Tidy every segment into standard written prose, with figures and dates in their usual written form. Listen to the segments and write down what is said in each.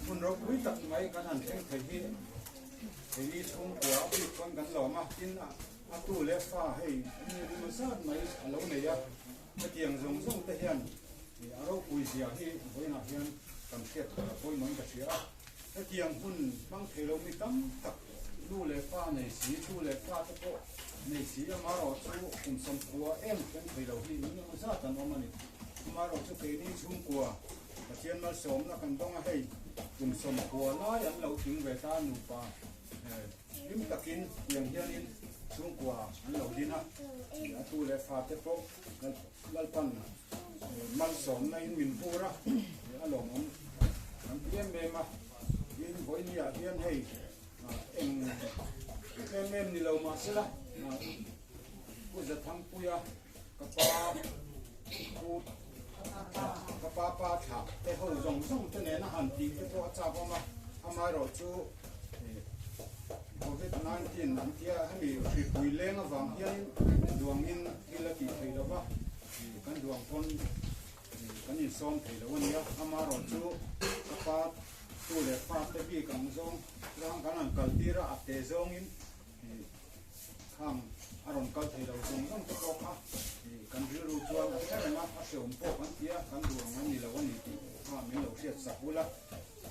Hun ropui tak mai kan han thleng thei hi keini chhungkua a bik pawn kan lawm a, tin a tu leh fa hei mi rima zat mai a lo nei a, hetiang zawng zawng te hian a ropui zia hi vawiinah hian kan hriat tur a pawimawhin ka hria a, hetiang hun hmang thei lo mi tam tak nu leh pa nei si, tu leh fa te pawh nei si amaherawh chu kum 90 em thleng thei lo hi engemaw zat an awm a ni, amaherawh chu keini chhungkua Pathian malsawmna kan dawng a hei, kum 90 lai an lo tling ve ta nupa hlim takin tiang hianin chhungkua an lo din a, a tu leh fate pawh Lalpan malsawmna in min vur a, a lawmawm kan ti em em a, tin vawinia hian hei eng em em ni lo mahsela Pu Zathangpuia Ka pa pu ka pa pa thlah te ho zawng zawng te nena han tih te pawh a chak awm a, amaherawh chu Covid 19 an tia hemi hripui leng avang hianin duangin thil a tih theih lo va, kan duang pawn kan insawm thei lo a nia, amaherawh chu ka pa tu leh fa te bik ang zawng rang kan han kal tir a, a te zawngin Khang a rawn kal thei lo zawng zawng te pawh kha kan rilru chuan a hre reng a, a hreawm pawh kan ti a, kan duh ang an ni lo a ni tih kha min lo hriat sak ul a.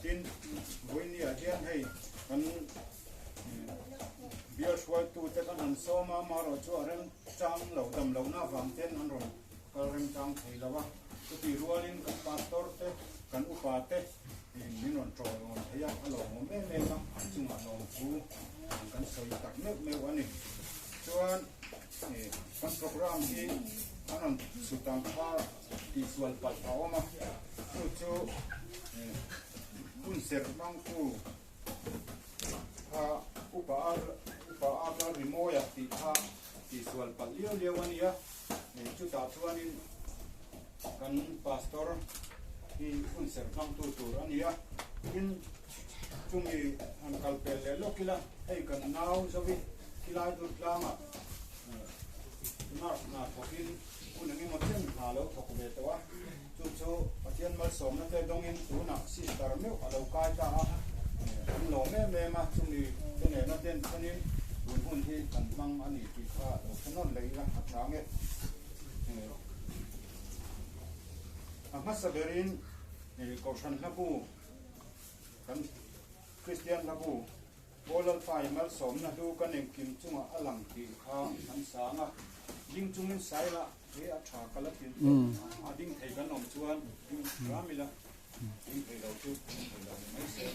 Tin, vawinia hian hei kan bial hruaitute kan han sawm a, amaherawh chu a remchang lo dam lohna avang ten an rawn kal remchang thei lo a. Chutih rualin kan pastor te, kan upa te min rawn tawiawm thei a, a lawmawm em em a, an chungah lawmthu kan sawi tak meuh meuh a ni. Chuan kan program hi an rawn chhut ang kha tihsual palh a awm a, chu chu hun serh hmangtu kha upa upa a rimawia tih kha tihsual palh liau liau a ni a, chutah chuanin kan pastor hi hun serh hmangtu tur a ni a, tin chumi han kal pel leh lawk ila hei kan nau zovi khilai dur tlangah nurse hna thawkin hun eng emaw chen hna lo thawk ve tawh a, chu chu Pathian malsawmna te dawngin tunah sister meuh a lo kai ta a, an lawm em em a, chumi te nena den chenin tun hun hi kan hmang a ni tih kha lo hre nawn leh ila a tha nge. A hmasa berin Kohhran hlabu kan Kristian hlabu Aw Lalpa i malsawmna hlu kan engkim chungah a lang tih kha an sang a, ding chungin saila he a tha ka la tin a ding thei kan awm chuan ding hram ila, ding thei lo chu ding thei lo ni mai se.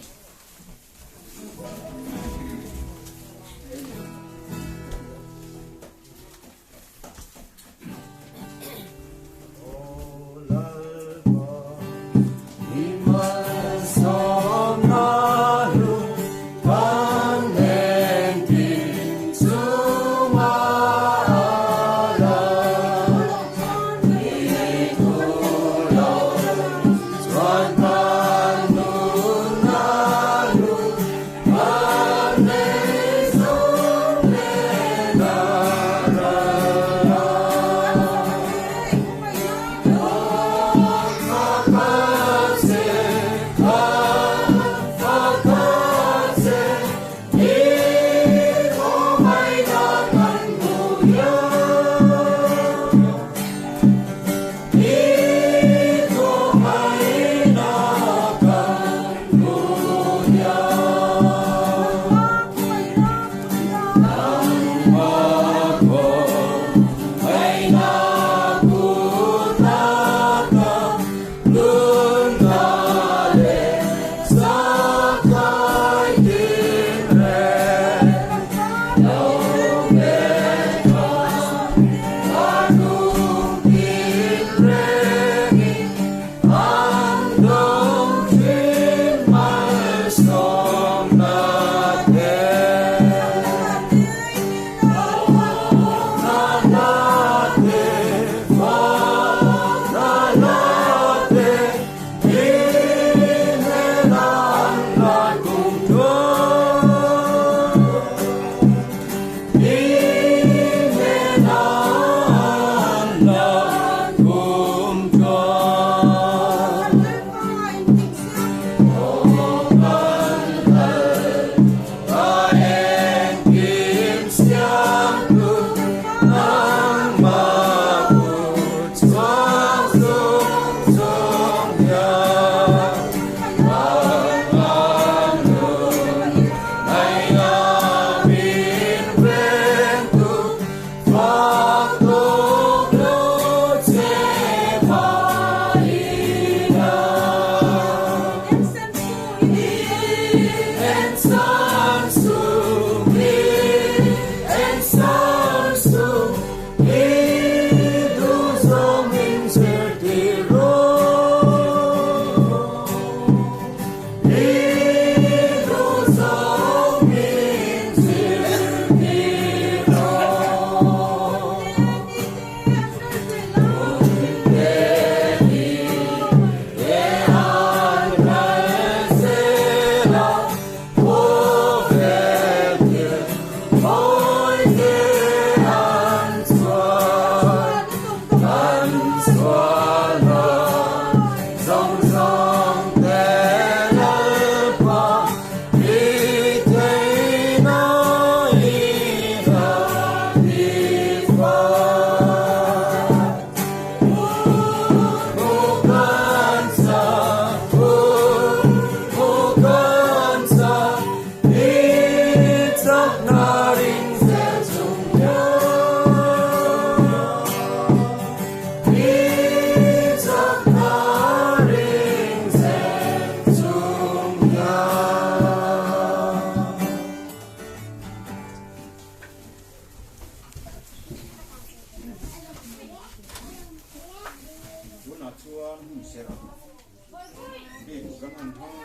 kan han hmang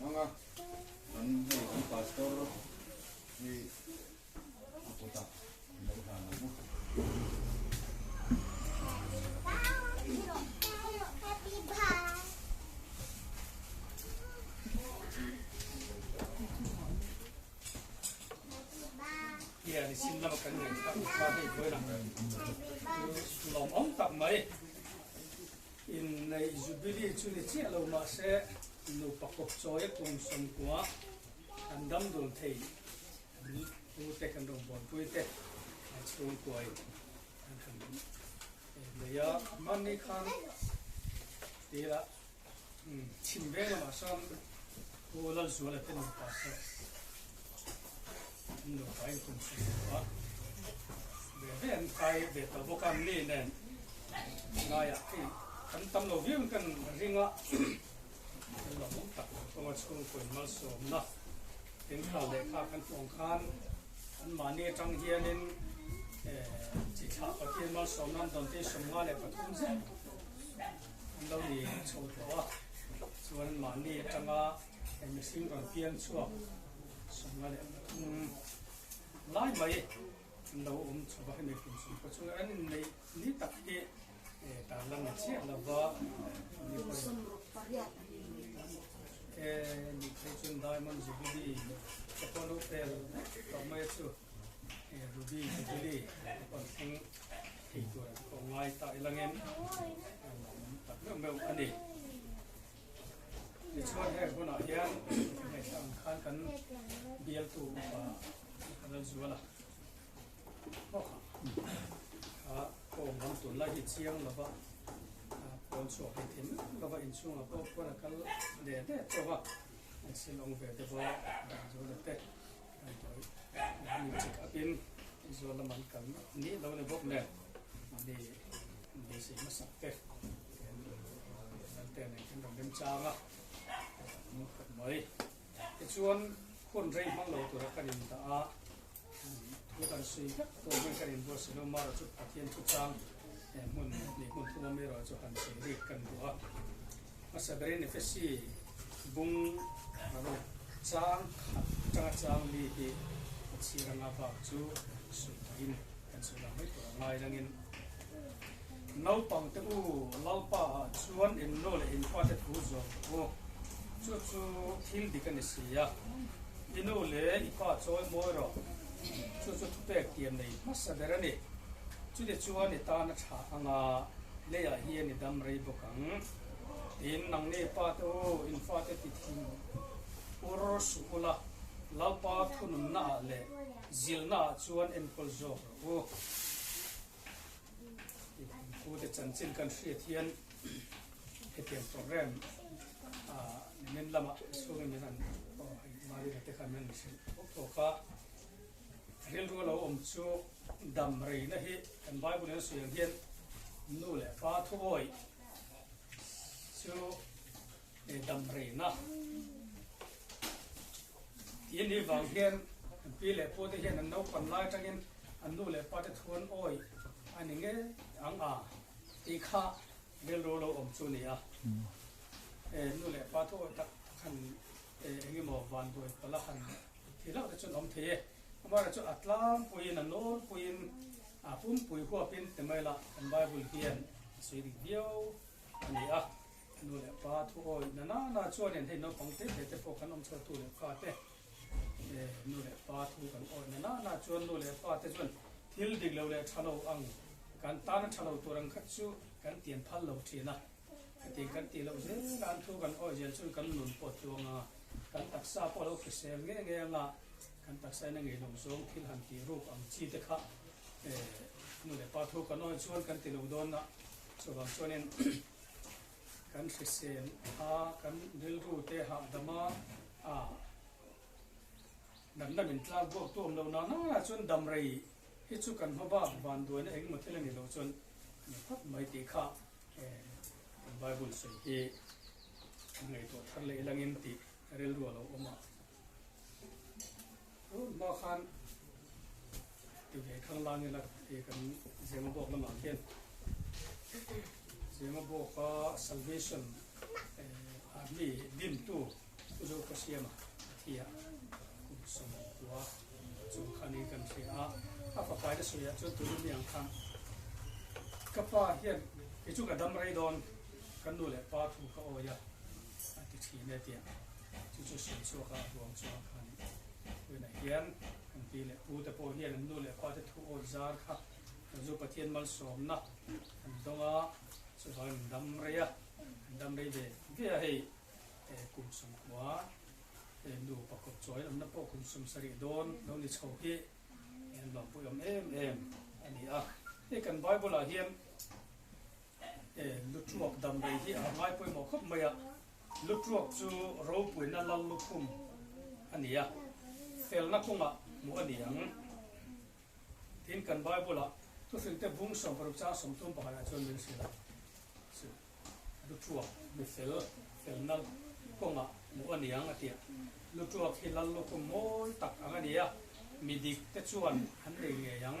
ang a, kan hei kan pastor hi a kutah an lo hlan ang a. Hian sin lama kan ngaihthla kha hei vawiin chu lawmawm tak mai. Inneih Jubilee chu ni chiah lo mahse nupa kawp chawia kum 90 kan dam dun thei kan pu te kan rawngbawlpui te kan chhungkuai kan han nei a. Hmanni khan tira chhim veng lamah sawn Pu Lalzuala te nupa saw an nupa in kum 90 ve ve an kai ve tawh bawk a, mi nen laiah hei kan tam lo viau in kan ring a, kan lo awm tak kawnga chhungkaw malsawmna engkha lehkha kan hmuh ang khan anmahni atang hianin chi thlah Pathian malsawmna an dawn te 53 zet an lo ni chho tawh a, chuan mahni atanga mihring rawn piang chhuak 53 lai mai an lo awm chho a, hemi kum sawmkua chunga an inneih ni tak hi tar lan ni chiah lova ni phei chuan Diamond Jubilee te pawh lo pel tawh mai a chu Ruby Jubilee te pawh an thleng thei tur an pawh ngai ta ilangin an awm tak meuh meuh a ni. Tichuan heng hunah hian ngaihthla ang khan kan bialtu upa Lalzuala bawk a kha awm lam tun lai hi chiang lova pawn chhuak hi thei meuh lova inchhungah pawh khuan a kal leh leh tawk a, an silawng ve deuh a Lalzuala te an tawi an in check up in Aizawl lam an kal ni lo ni bawk nen mahni beisei hmasak te Lalte nen kan rawn remchang a an khawp mai. Tichuan hun rei hmang lo tura kan indah a, thu kan sawi vek tur hian kan inbuatsaih lo, Mara chu Pathian thuchang hmun leh hmun thuma mi erawh chu han sawi rik kan duh a. Hmasa berin Efesi bung ruk chang khat atanga chang li hi a chhir anga bak chu sawi turin kan sawi lang mai tur a ngai langin Naupang te u Lalpa ah chuan in nu leh in pa te thu zawm rawh u. Chu chu thil dik a ni si a. I nu leh i pa chawi mawi rawh. Chu chu thupek tiam nei hmasa ber a ni. Chuti chuan i tan a tha anga leiah hian i dam rei bawk ang. Tin, nangni pa te u in fate ti thin ur suh ula, Lalpa thununna ah leh zilna ah chuan enkawl zawk rawh u. Pute chanchin kan hriat hian hetiang program nimin lamah chhungin min han aw hei Marina te khan min han hrilh tawk tawk a, rilru a lo awm chu dam reina hi kan Bible in a sawi ang hian nu leh pa thuawi chu dam reina tih a nih vang hian an pi leh pu te hian an naupan lai atangin an nu leh pa te thu an awi a ni nge ang a tih kha rilru lo awm chu a ni a. Nu leh pa thu awi tak tak han eng emaw vanduai palh a han thih hlauh te chuan awm thei e. Amaherawhchu a tlangpuiin a nawlpuiin a pumpui huapin ti mai la kan Bible hian a sawi dik viau a ni a. Nu leh pa thu awi na na na chuanin hei naupang te te te pawh kan awm chho tu leh fa te nu leh pa thu kan awi na na na chuan nu leh pa te chuan thil dik lo leh tha lo ang kan tana tha lo tur ang kha chu kan tian phal lo thin a hetiang kan tih loh zel a an thu kan awi zel chuan kan nun pawh tluang anga kan taksa pawh lo hrisel nge nge anga kan taksa in a ngei lo zawng thil han tih ruk ang chi te kha nu leh pa thu kan awi chuan kan ti lo dawn a chuvang chuanin Kan hrisel a, kan rilru te hahdam a, a natna min tlak buak tu awm lo na na chuan dam rei hi chu kan hma bak van duaina engemaw thil a ni lo chuan a ni phawt mai tih kha kan Bible sawi hi a ngaihtuah thar leh ilangin tih rilru a lo awm a. Tun hma khan ti ve khang lang ila kan Zemabawk lamah khian Zemabawka Salvation mi dintu Pu Zokhawsiama a thi a, kum 90 chung khan in kan hria a, a fapaina sawiah chuan tun ami ang khan ka pa hian kei chu ka dam rei dawn, ka nu leh pa thu ka awi a, a ti thin e tia chu chu sawi chhuak a a ruang chuang khan tunah hian kan pi leh pu te pawh hian an nu leh pa te thu awi zar kha kan zu Pathian malsawmna an dawng a, chuvangin an dam rei a, an dam rei ve ve a hei. Kum 90 nu pakhat chawi awmna pawh kum 70 dawn lo ni chho hi an lawmpui awm em em a ni a. Hei kan Bible ah hian Lutruak damrei hi a ngai pawimawh khawp mai a. Lutruak chu ropuina lal lukhum a ni a, felna kawngah hmuh a ni ang. Tin kan Bible ah thuhrilte bung 60 chang 31 ah chuan min hrilh a. Lutruak mi fel, felna kawngah hmuh a niang a ti a. Lutruak hi lal lukhum mawi tak ang a ni a, mi dik te chuan an nei ngei ang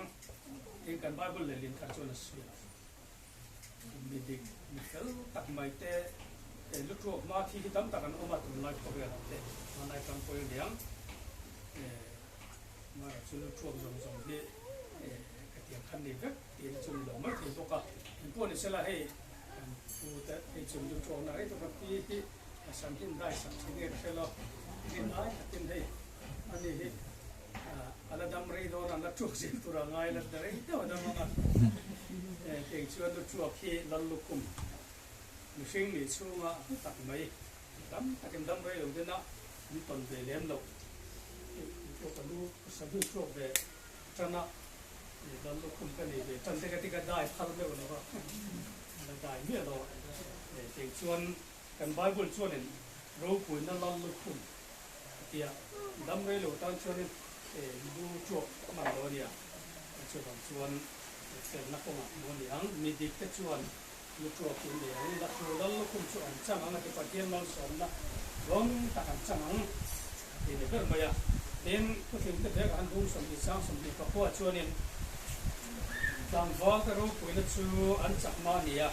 tiin kan Bible lehlin thar chuan a sawi a. Mi dik, mi fel tak mai te Lutruak hma thi hi tam tak an awm a, tunlai khawvelah te hmanlai tlangpui a niang. Mara chu Lutruak zawng zawng hi ka tiang khan nei vek tiin a chu ni lo mai thei bawk a. Engpawh ni sela hei kan pu te hei chu Lutruakna rei tawk a pi hi a sam hin dai sak thin nge ka hre lo. Rin lai takin hei ani hi a la dam rei dawn a, an la truak zel tur a ngai la rei deuh a dam ang a. Kei chuan Lutruak hi Lal lukhum mihring nih chhunga hlu tak mai tam takin dam rei lo den a an tawn ve lem loh. Lutruak ka lu ka sam hin truak ve tan a, Lal lukhum ka nei ve tan te ka ti ka dai phal meuh lo a, la dai miah lo. Kei chuan kan Bible chuanin ropuina Lal lukhum a ti a, dam rei lo tan chuanin lu truak a man lo a nia. Chuvang chuan felna kawngah hmu a ni ang, mi dik te chuan lu truak in nei ang, la chu Lal lukhum chu an chang ang a ti, Pathian malsawmna rawng tak an chang ang a ti ni ber mai a. Tin, thuhlim te vek a han bung 20 sang 24 chuanin tlangval te ropuina chu an chak mah a ni a,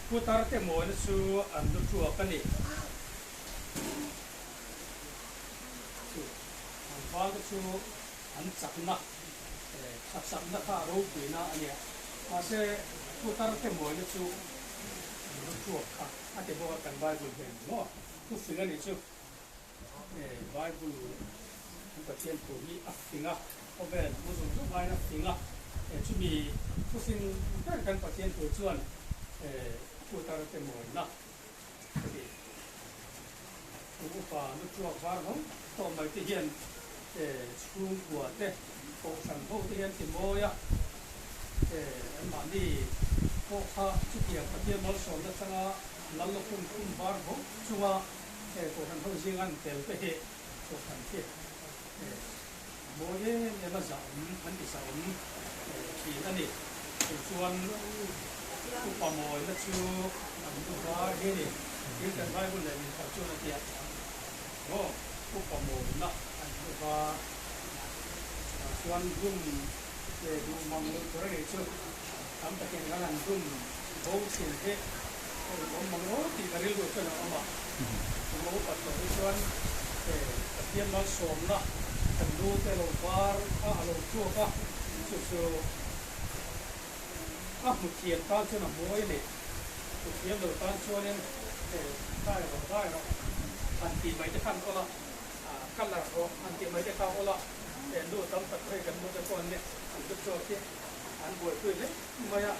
putar te mawina chu an lu truak a ni. Chu tlangval te chu an chakna, chakna kha a ropuina a nia. Mahse, putar te mawina chu an lu truak kha a ti bawk a kan Bible hian maw thufing a nih chu. Bible kan Pathian thu hi a fing a, khawvel mu zawng zawng aiin a fing a, chumi thufing ber kan Pathian thu chuan putar te mawina a ti. Kum upa lutruak var ho tawh mai te hian chhungkua te, kohhran ho te hian ti mawi a, anmahni pawh kha chutiang Pathian malsawmna changa lal lukhum khum var ho chunga Hei Kohhran ho zinga an tel te hi Kohhran khi mawi em em a zahawm an ti zahawm thin a ni. Chu chuan upa mawina chu an lu var hi a ni. Tin kan Bible leh min thar chuan a tia maw upa mawina an lu var chuan dum leh duh mang loh tur a nih chu tam takin kan han dum bo thin hi Awm mang aw tih ka rilru chuan a awm a, kum a upat tawh hi chuan Pathian malsawmna kan lu te lo var a, a lo tuak a, chu chu a hmu thiam tan chuan a mawi a ni. Hmu thiam lo tan chuanin dai rawh dai rawh han tih mai te khan awl a, colour rawh han tih mai te kha awl a, nu tam tak hei kan nu te pawh an nia, an lu tuak hi an buaipui hle mai a.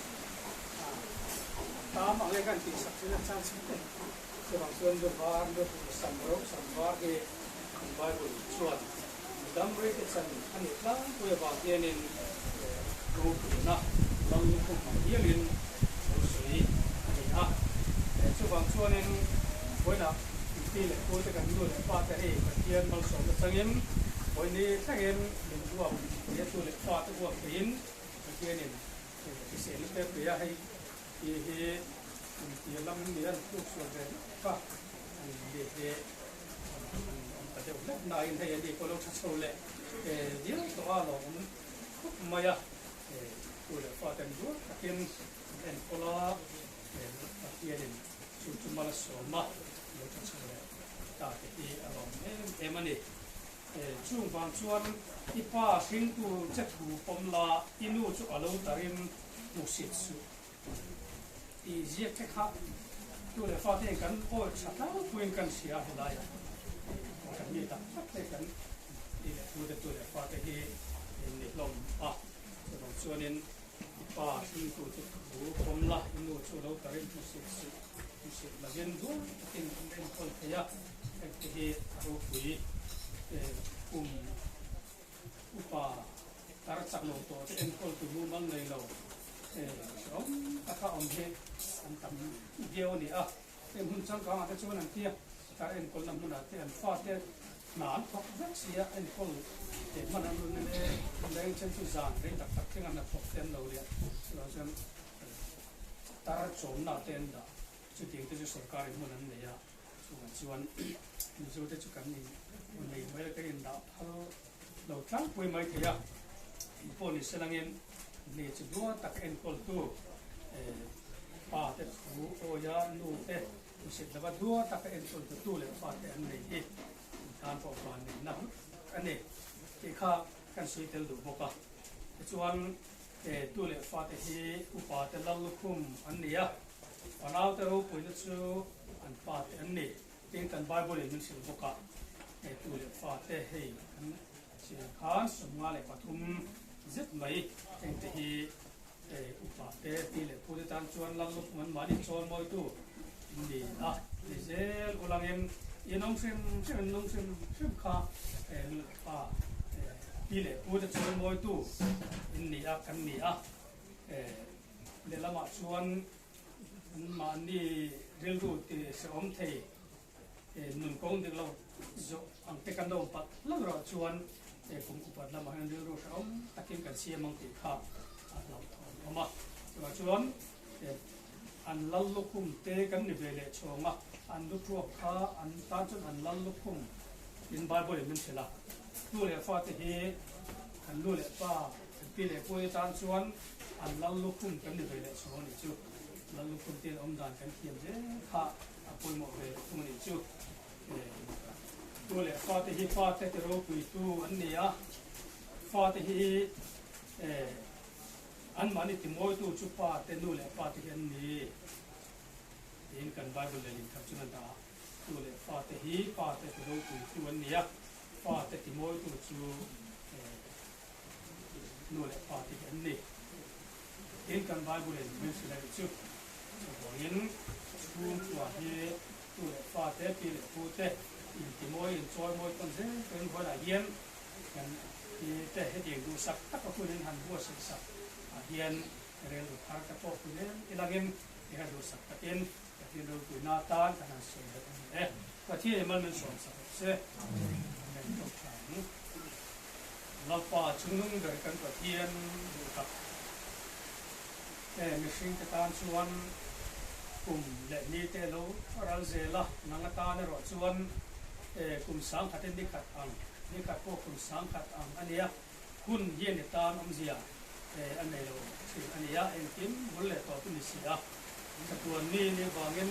Tam ang e kan tih sak thin a chang chhun te chuvang chuan lu var lu sam ro sam var hi kan Bible chuan midang rei te chan a nih tlangpui avang hianin ropuina lal lukhum ang hialin lo sawi a ni a. Chuvang chuanin vawiinah pi leh pu te kan nu leh pa te hei Pathian malsawmna changin vawiini thlengin min uap thei a tu leh fa te uap theiin Pathianin Hriselna te pui a, hei hi hi kum lam ni a tluk sual ve hlek a, an ni hi an awm ta deuh hlek nain hei ani pawh lo tha chho leh viau tawh a, lawmawm khawp mai a, tu leh fa ten duat takin an enkawl a, Pathianin chu chu mal a sawm a. Lo tha chho leh ta te hi a lawm em em a ni. Chung vang chuan i pa hringtu che thu pawm la, i nu chu a lo tarin hmuhsit suh tih ziak te kha tu leh fa te kan awi tha tlangpuiin kan hria helaiah kan mi tak tak te kan ti leh tu te tu leh fa te hi in ni hlawm a. Chuvang chuanin i pa hringtu chu thu pawm la, i nu chu lo tarin hmuhsit suh. Hmuhsit lovin duai takin an enkawl thei a, hengte hi a ropui kum upa tar chak lo tawh te enkawltu mumal nei lo hrehawm taka awm hi an tam viau a ni a. Heng hmun changkangah te chuan an tia tar enkawlna hmunah te an fate hna an thawk vek si a, enkawl te hman an rawn en e, leng chen chu zan rei tak tak thleng a hnathawk te an lo leh chuvang chuan Tar chawmna te an dah, chutiang te chu sorkarin hmun an nei a, chuvang chuan Mizo te chu kan in nei mai a, kan indah phal lo tlangpui mai thei a, in pawh ni se langin ni chu dua tak enkawltu pa te thu awia nu te hmusit lova dua taka enkawltu tu leh fa te an nei hi in tan pawh van neihna a ni tih kha kan sawi tel duh bawk a, tichuan He tu leh fate hi upa te lal lukhum an ni a, fanaute ropuina chu an pate an ni. Tin, kan Bible in min hrilh bawk a, he tu leh fate hei kan chhiar khan 53 zet mai hengte hi upa te pi leh pute tan chuan lal lukhum an mahni chawimawitu an ni a, ni zel ulangin in awm hrim hrim in nung hrim hrim kha nu leh pa Pi leh pu te chuan mawitu in ni a, kan ni a. Lehlamah chuan mahni rilru ti hrehawm thei nun kawng dik lo zawh ang te kan lo awm palh hlauh erawh chuan kum upat lamah hian rilru hrehawm takin kan siam ang tih kha a hlauhthawn awm a. Chuvang chuan an lal lukhum te kan ni ve leh chhawng a, an lutruak kha an tan chuan an lal lukhum in Bible in min hrilh a. Nu leh fate hi kan nu leh pa, kan pi leh pute tan chuan an lal lukhum kan ni ve leh chhawng a nih chu. Lal lukhum te an awm dan kan thiam zel kha a pawimawh ve leh thung a nih chu. Nu leh fate hi fate ti ropuitu an ni a, fate hi anmahni timawitu chu pa te, nu leh pa te hi an ni tiin kan Bible leh lehkha chuan a dah a. Nu leh fate hi pate ti ropuitu an ni a, fate ti mawitu chu nu leh pate hi an ni. Tin, kan Bible-in min hrilh a nih chu. Chuvangin chhungkua hi nu leh fate, pi leh pute intimawi, inchawimawi tawn zel turin huaiah hian kan pi te hetiang duhsak taka hunin han buatsaih sak ah hian rilru thar te pawh pui em ilangin i han duhsak takin Pathian ropuina atan kan han sawi leh a ni e. Pathian in mal min sawm sak rawh se. Amen. Tawk tha ang. Lalpa chungnung ber kan Pathian duh tak e mihring te tan chuan kum leh ni te lo ral zel a, nang atan erawh chuan e kum sangkhat in nikhat ang, nikhat pawh kum sangkhat ang a nia. Hun hian i tan awmzia a nei lo thin a nia, engkim bul leh tawp i ni si a. Chatuan mi nih vangin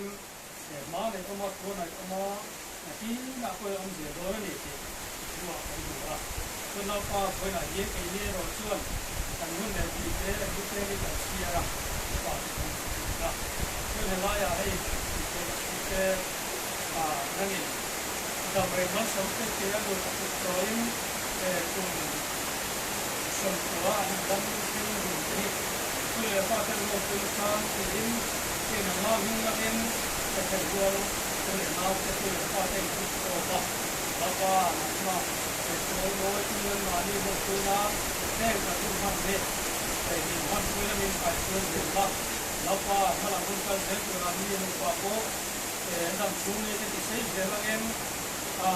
hma neih awm a, thu naih awm a, nakinah pawh i awmzia dawn a ni tih i thuah kan hmu a. Chuan naupa vawiinah hian keini erawh chuan kan hun leh tih te leh thu te hi kan chhiar a, upa te kan hmu thin a. Chuan helaiah hei tih te leh thu te nangin damrei malsawm te te a lut a kut chawiin kum 90 an dam thleng dun te hi tu leh fa ten lawmpui tan tiin eng anga hming langin ka theih rual tu leh nau te tu leh fa te in kut tawp a Lapa nangmah chawi mawi tumin mahni lawmpui nan heng kan hun hman hi min hmanpui lamin kaihchuan zel la Lapa hmalam hun kal zel turah mi nupa pawh an dam chhung ni te ti sei zel angin a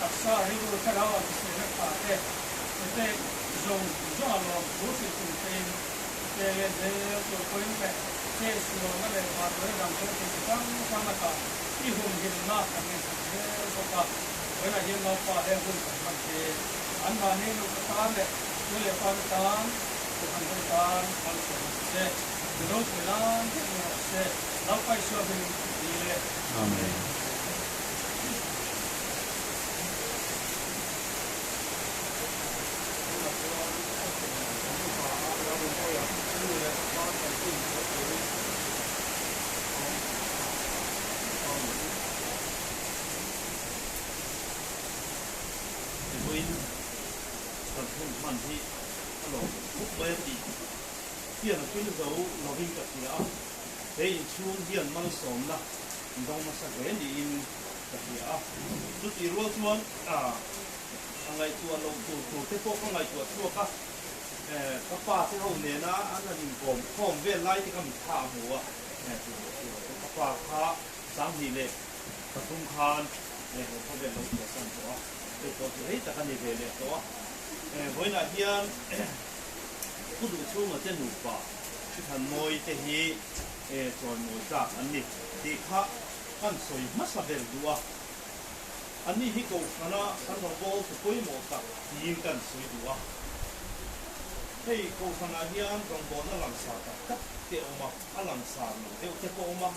taksa rilru thlarau a hriselna tha te te zawng zawng a lawm thu hrilh tum thein te leh zel tur pawhin leh che sualna leh vanduaina dang pawh thil chi hrang hrang lakah i humhimna kan ngaihsak zel bawk a. Vawiinah hian Lalpa he hun kan hman hi anmahni nupa tan leh tu leh pa te tan, Kohhran ho tan malsawmna ni se, mi ropui nan vek ni rawh se, Lalpa Isua hmingin ka dil. Amen. Vawiin kan hun hman hi a lawm khawp mai a tih hian a thil zo lovin ka hria a, he inchhung hian malsawmna an dawng nasa hle niin ka hria a. Chutih rual chuan a ngaihtuah loh tur tur te pawh ka ngaihtuah chhuak a, ka pa te ho nena an han inkawm khawm vel lai te kha mitthla a hmu a, ka pa kha 23 khan he khawvel lo chhuahsan tawh a, hei pawh chu rei tak a ni ve leh tawh a. Vawiinah hian Pu Duhchhunga te nupa Thithanmawi te hi chawimawi tlak an ni tih kha kan sawi hmasa ber duh a. Anni hi Kohhrana kan rawngbâwl chu pawimawh tak tiin kan sawi duh a. Hei Kohhranah hian rawngbâwlna langsar tak tak te a awm a, a langsar lo deuh te pawh a awm a.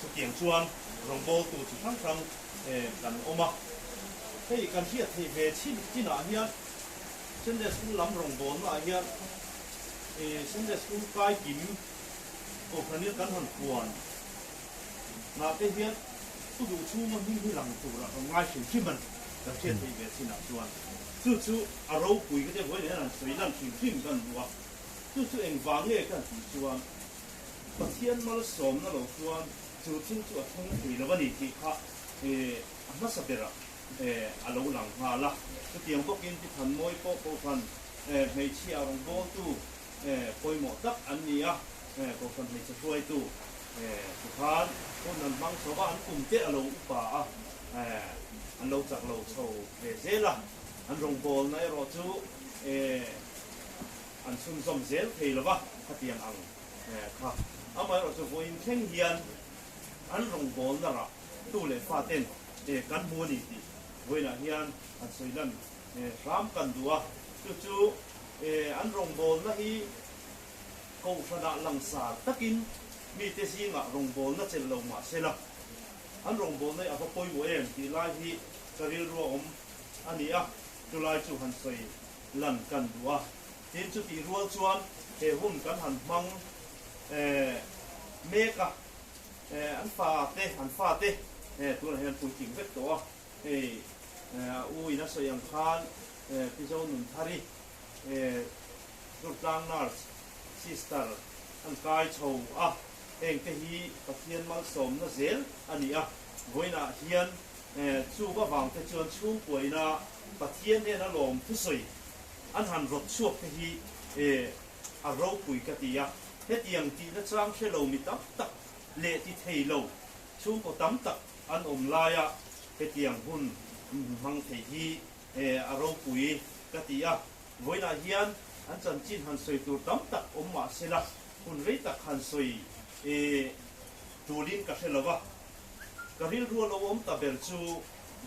Chutiang chuan rawngbâwltu chi hrang hrang kan awm a. Hei kan hriat theih ve chin chinah hian Sunday School lam rawngbâwlnaah hian Sunday School kai kim Kohhranil kan han puan ngah te hian thu duh chhunga hming hi lang turah kan ngai hrim hrim a ni. Kan hriat theih ve chinah chuan chu chu a ropui ka ti a, vawiin hian an sawi lan hrim hrim kan duh a. Chu chu engvang nge kan tih chuan Pathian malsawmna lo chuan chu thil chu a thleng thei lo a ni tih kha a hmasa berah a lo lang nghal a. Chutiang bawkin Pi Thanmawi pawh Kohhran hmeichhia rawngbawltu pawimawh tak an ni a, Kohhran hmeichhe hruaitu chu khan hun an hmang chho a, an kum te a lo upa a, an lo chak lo chho ve zel a, an rawngbawlna erawh chu an chhunzawm zel thei lo va, khatiang ang kha. Amaherawhchu vawiin thleng hian an rawngbawlna rah tu leh faten kan hmu a ni tih vawiinah hian an sawi lan hram kan duh a. Chu chu an rawngbawlna hi Kohhranah langsar takin mite zingah rawngbawlna chelh lo mah sela, an rawngbawlna hi a va pawimawh em tih lai hi ka rilru a awm a ni a, chulai chu han sawi lan kan duh a. Tin, chutih rual chuan he hun kan han hmang mek a, an fa te, an fa te tunah hian puitling vek tawh a, hei a u in a sawi ang khan Pi Zonunthari Durtlang Nurse Sister an kai chho a, heng te hi Pathian malsawmna zel a ni a, vawiinah hian Chu avang te chuan chhungkuaina Pathian hnena lawm thusawi an han rawt chhuak te hi a ropui ka ti a. Hetiang tihna chang hre lo mi tam tak leh ti thei lo chhungkaw tam tak an awm laia hetiang hun hmang thei hi a ropui ka ti a. Vawiinah hian an chanchin han sawi tur tam tak awm mah sela hun rei tak han sawi tulin ka hre lo va. Ka rilru a lo awm ta ber chu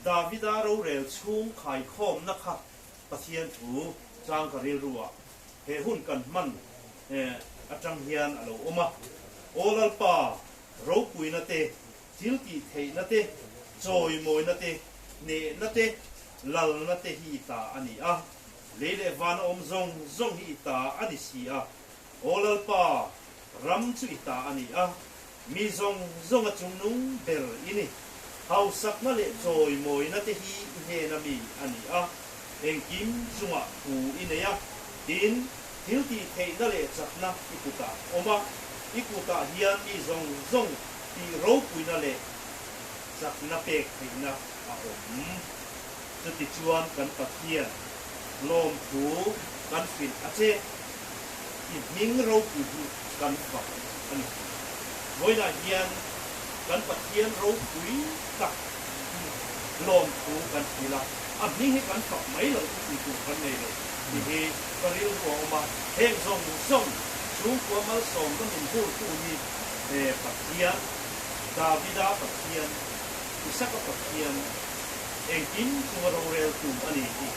Davida rorel chhung khaikhawmna kha Pathian thu chang ka rilru ah he hun kan hman atang hian a lo awm a. Aw Lalpa, ropuina te, thil tih theihna te, chawimawina te, hnehna te, lalna te hi i ta a ni a, lei leh van a awm zawng zawng hi i ta a ni si a. Aw Lalpa, ram chu i ta a ni a, Mi zawng zawng a chungnung ber i ni. Hausakna leh chawimawina te hi i hnena mi a ni a, engkim chungah thu i nei a, tin, thil tih theihna leh chakna i kutah a awm a, i kutah hian mi zawng zawng tih ropuina leh chakna pek theihna a awm. Chutichuan kan Pathian lawmthu kan hrilh a che. I hming ropui hi kan fak a ni. Vawiinah hian kan Pathian ropui tak hi lawmthu kan hrilh a, a hming hi kan fak mai lo chu tih tur kan nei lo tih hi ka rilru a awm a. Heng zawng zawng chhungkua malsawmna min hurtu hi Pathian, Davida Pathian, Isaka Pathian, engkim chunga roreltu a ni tih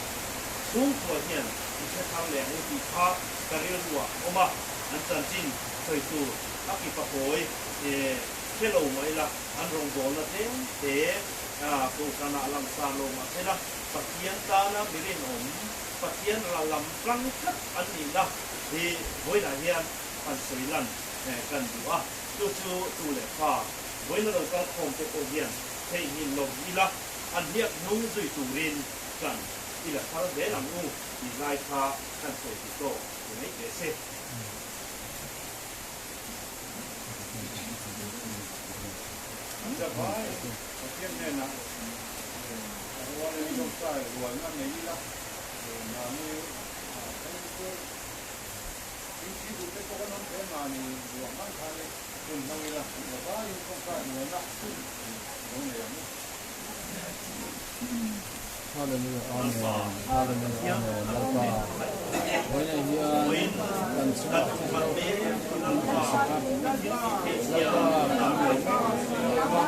chhungkua hian i hre thar leh ang u tih kha ka rilru ah awm a, an chanchin sawi tur a ki pahawi hre lo mah ila, an rawngbawlna tlem te kohhranah langsar lo mah sela, Pathian tana mi rinawm, Pathian ral lam tlang tlat an nihna hi vawiinah hian han sawi lan kan duh a. Chu chu tu leh fa vawiina lo kal khawm te pawh hian theihnghilh lo ila, an hniak hnung zui turin kan i la thar zel ang u tih lai kha kan sawi duh tawk ni mai teh se. Zavai Pathian hnenah a rualin tawngtai rualna nei ila, mahni thil chu thil thi duh te pawh kan awm thei a, mahni ruah hmang khanin hun hmang ila, zavaiin tawngtai rualna lo nei ang u. Hallelujah Amen Hallelujah Amen Lalpa vawiinah hian kan chungah thil min tihsak a Lalpa kan lawm em a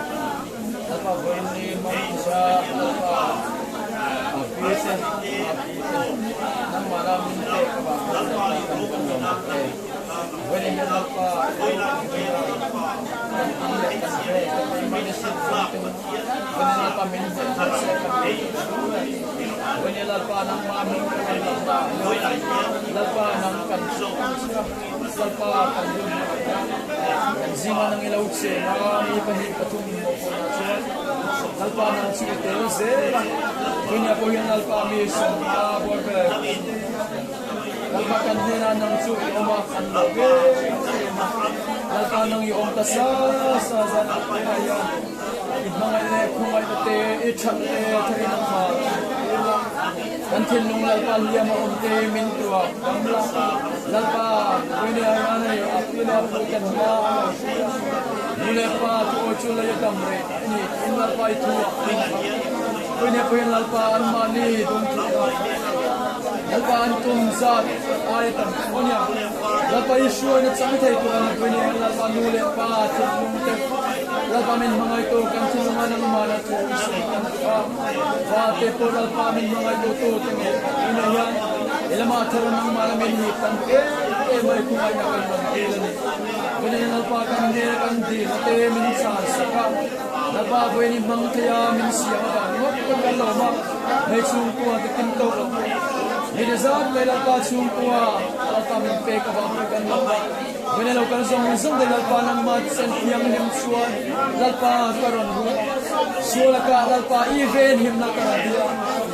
Lalpa vawiin ni hmangthia Lalpa a pi te a pi te nangmahna min pek avang khan Lalpa kan van lawm tak e vawiinah hian Lalpa i ropui ber a kan in leh kan vel te keimahni sin zawng ten Vawiin Lalpa min hneh thar se kan duh Vawiin Lalpa nangmah min kan lalna Lalpa nang kan chhia Lalpa kan rin kan zinga nang i lo cheng a mi pahnih pathum mawhpawlh ah chuan Lalpa nang chu i tel zel a Vawiin ah pawh hian Lalpa mi sawmna bawr vel Lalpa kan hnenah nang chu i awm a kan lo em em a Lalpa nang i awm ta sa sa zan ah te ah hian I hmangaih leh khawngaihna te, i that te tharin a khar ila. Kan thinlung Lalpa hliam a awm te min tuak dam la. Lalpa, Vawiin ah hian hei a pi leh a pu ten hma an lo hruai a. Nu leh pa thu awi chu lei a dam reh a ni tiin Lalpa i thu ah an hmang. Vawiin ah pawhin Lalpa anmahni dum thut a. Lalpa an tum zat ai a tam tho a nia. Lalpa i hruaina chang thei tur an vawiin ah hian Lalpa nu leh pa thinlung te Lalpa min hmangaihtu kan thinlunga nangmahna thu i sawi kan duh a, vate pawh Lalpa min hmangaihtu tu te nge tunah hian i lamah thar nangmahna min hip kan em em a i khawngaihna kan rawn dil a ni. Vawiin Lalpa kan hmel kan dilna te min chhan sak a, Lalpa vawiin i hmang thei a min siam avang ngawt pawn kan lawm a, hei chhungkua te kim tawk lo pawh hei zat mai Lalpa chhungkua Lalpa min pek avang pawh kan lawm a. Vene lo kal zawng zawng te Lalpa nangmah sen thianghlim chuan Lalpa ka rawn ruh sual a kah Lalpa i venhimna ka rawn bia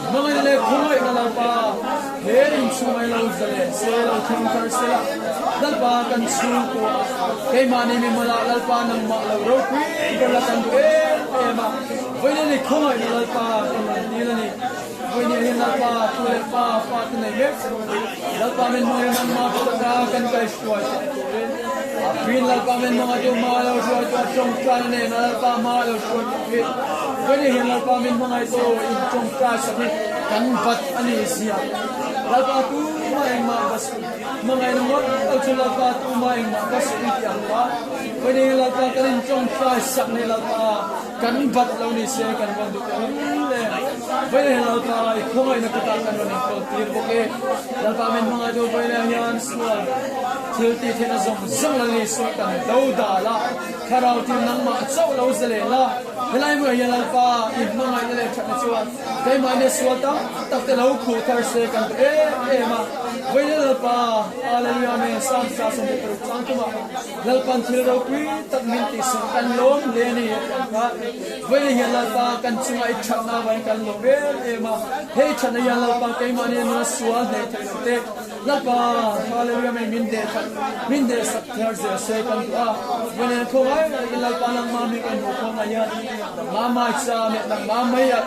hmangaihna leh khawngaihna Lalpa he inchhung ai lo zalen se lo thleng thar se la Lalpa kan chhungkua keimahni mimawlah Lalpa nangmah lo ropui ber la kan duh em em a vawiin ni khawngaihna Lalpa kan rawn dil a ni. Vawiin hian Lalpa tu leh pa fa te nei mek Lalpa min hmangin nangmah kutaka kan kaihruai theih turin a pin Lalpa min hmanga tu hma lo hruai tu a tawngtaina nena Lalpa hma lo hruai tu hi vawiin hian Lalpa min hmangaih tu in tawngtai sak hi kan bat a ni zia Lalpa tu mah engmah va suh hmangaihna ngawt lo chu Lalpa tu mah engmah va suh i ti ang kha vawiin hian Lalpa kan in tawngtai sak nei Lalpa Kan bat lo ni se kan rawn duh teh reng le. Vawiin ah Lalpa i khawngaihna kutah kan rawn inkawl tir bawk e. Lalpa min hmangaih duh vawiin ah hian sual thil tih theihna zawng zawng la ni sual kan do dal a, Thlarau tin nangmah chauh lo zalen la. Helai hmuh ah hian Lalpa i hmangaihna leh thatna chuan keimahni sual tam tak te lo khuh thar se kan duh em em a. Vawiin ah Lalpa, Hallelujah Amen, Psalm 126 chang thumah Lalpan thil ropui tak min tihsak kan lawm hle a ni a ti ang kha. Vawiin hian Lalpa kan chungah i thatna avangin kan lawm em em a, hei thatna hian Lalpa keimahni nuna sual hneh theih loh te Lalpa Hallelujah mei min hneh that min hneh sak thar zel se kan duh a. Vawiin hian khawngaih takin Lalpa nangmah mi kan hmuh khawm ah hian nangmah maicha leh nangmah mei ah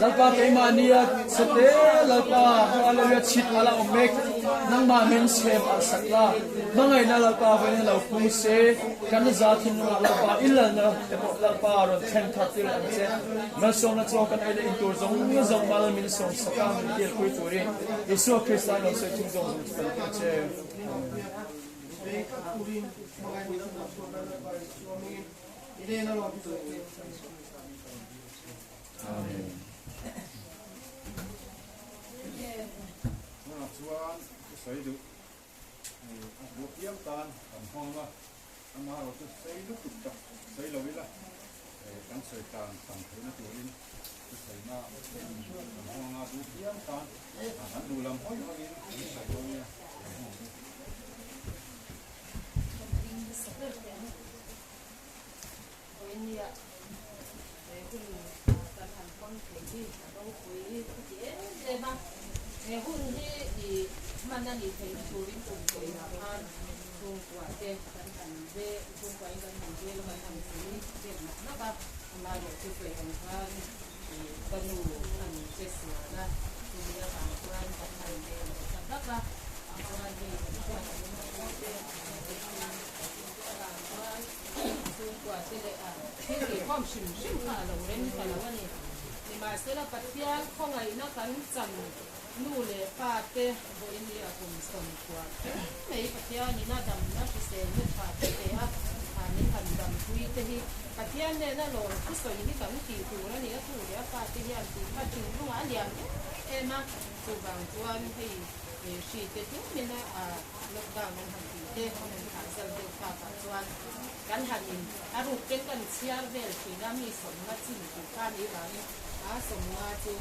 Lalpa keimahni a che te Lalpa Hallelujah chhit a la awm mek nangmah min chhem alh sak la. Hmangaihna Lalpa vawiin lo pung se, kan za thinlungah Lalpa i lalna te pawh Lalpa rawn thleng thar tir ang che. Malsawmna chaw kan ei leh in tur zawng zawng mal min sawm sak a, min kilpui turin Isua Krista in lo sawi thung zawng zawng chu kan ti a che. Amen. Tunah chuan i sawi duh. A bu piang tan kan hmang a. Amaherawhchu sei lutuk tak sawi lo ila, kan sawi tlan tam theihna turin thusawiina kan hmang a, duh piang tan an duh lam hawi hawiin an sawi dawn nia kan hmu ang chu. Vawinia he hun kan han hmang thei hi a ropui ka ti em em a, he hun hi i hman a nih theihna turin kum vawiinah khan chhungkua te kan han ve, chhungkuain kan han vel a, kan han pui vel nak nak a, amaherawh chu sawi ang khan i ka nu an che sual a, chumi avang chuan kan han ve lo ta hlak a, tichuan hei kan hriat ang in ka u te avang chuan Chhungkua te leh a thil tihkhawm hrim hrim kha a lo rem ta lo a ni. Nimahsela Pathian khawngaihna kan chan nu leh pa te vawiin leh a kum sawmkua thleng mai Pathianin a damna hriselna tha te pe a, a min han dampui te hi Pathian nena lawm thusawi hi kan tih tur a ni. A tu leh a pa te hian tih kha thinlungah a lian em em a, chuvang chuan hei hri te tlemina a Lockdown an han tih te an han thah zal deuh takah chuan kan han in a ruk ten kan chhiar vel thin a, mi sawmnga chin tih kha ni vangin a sawmnga chu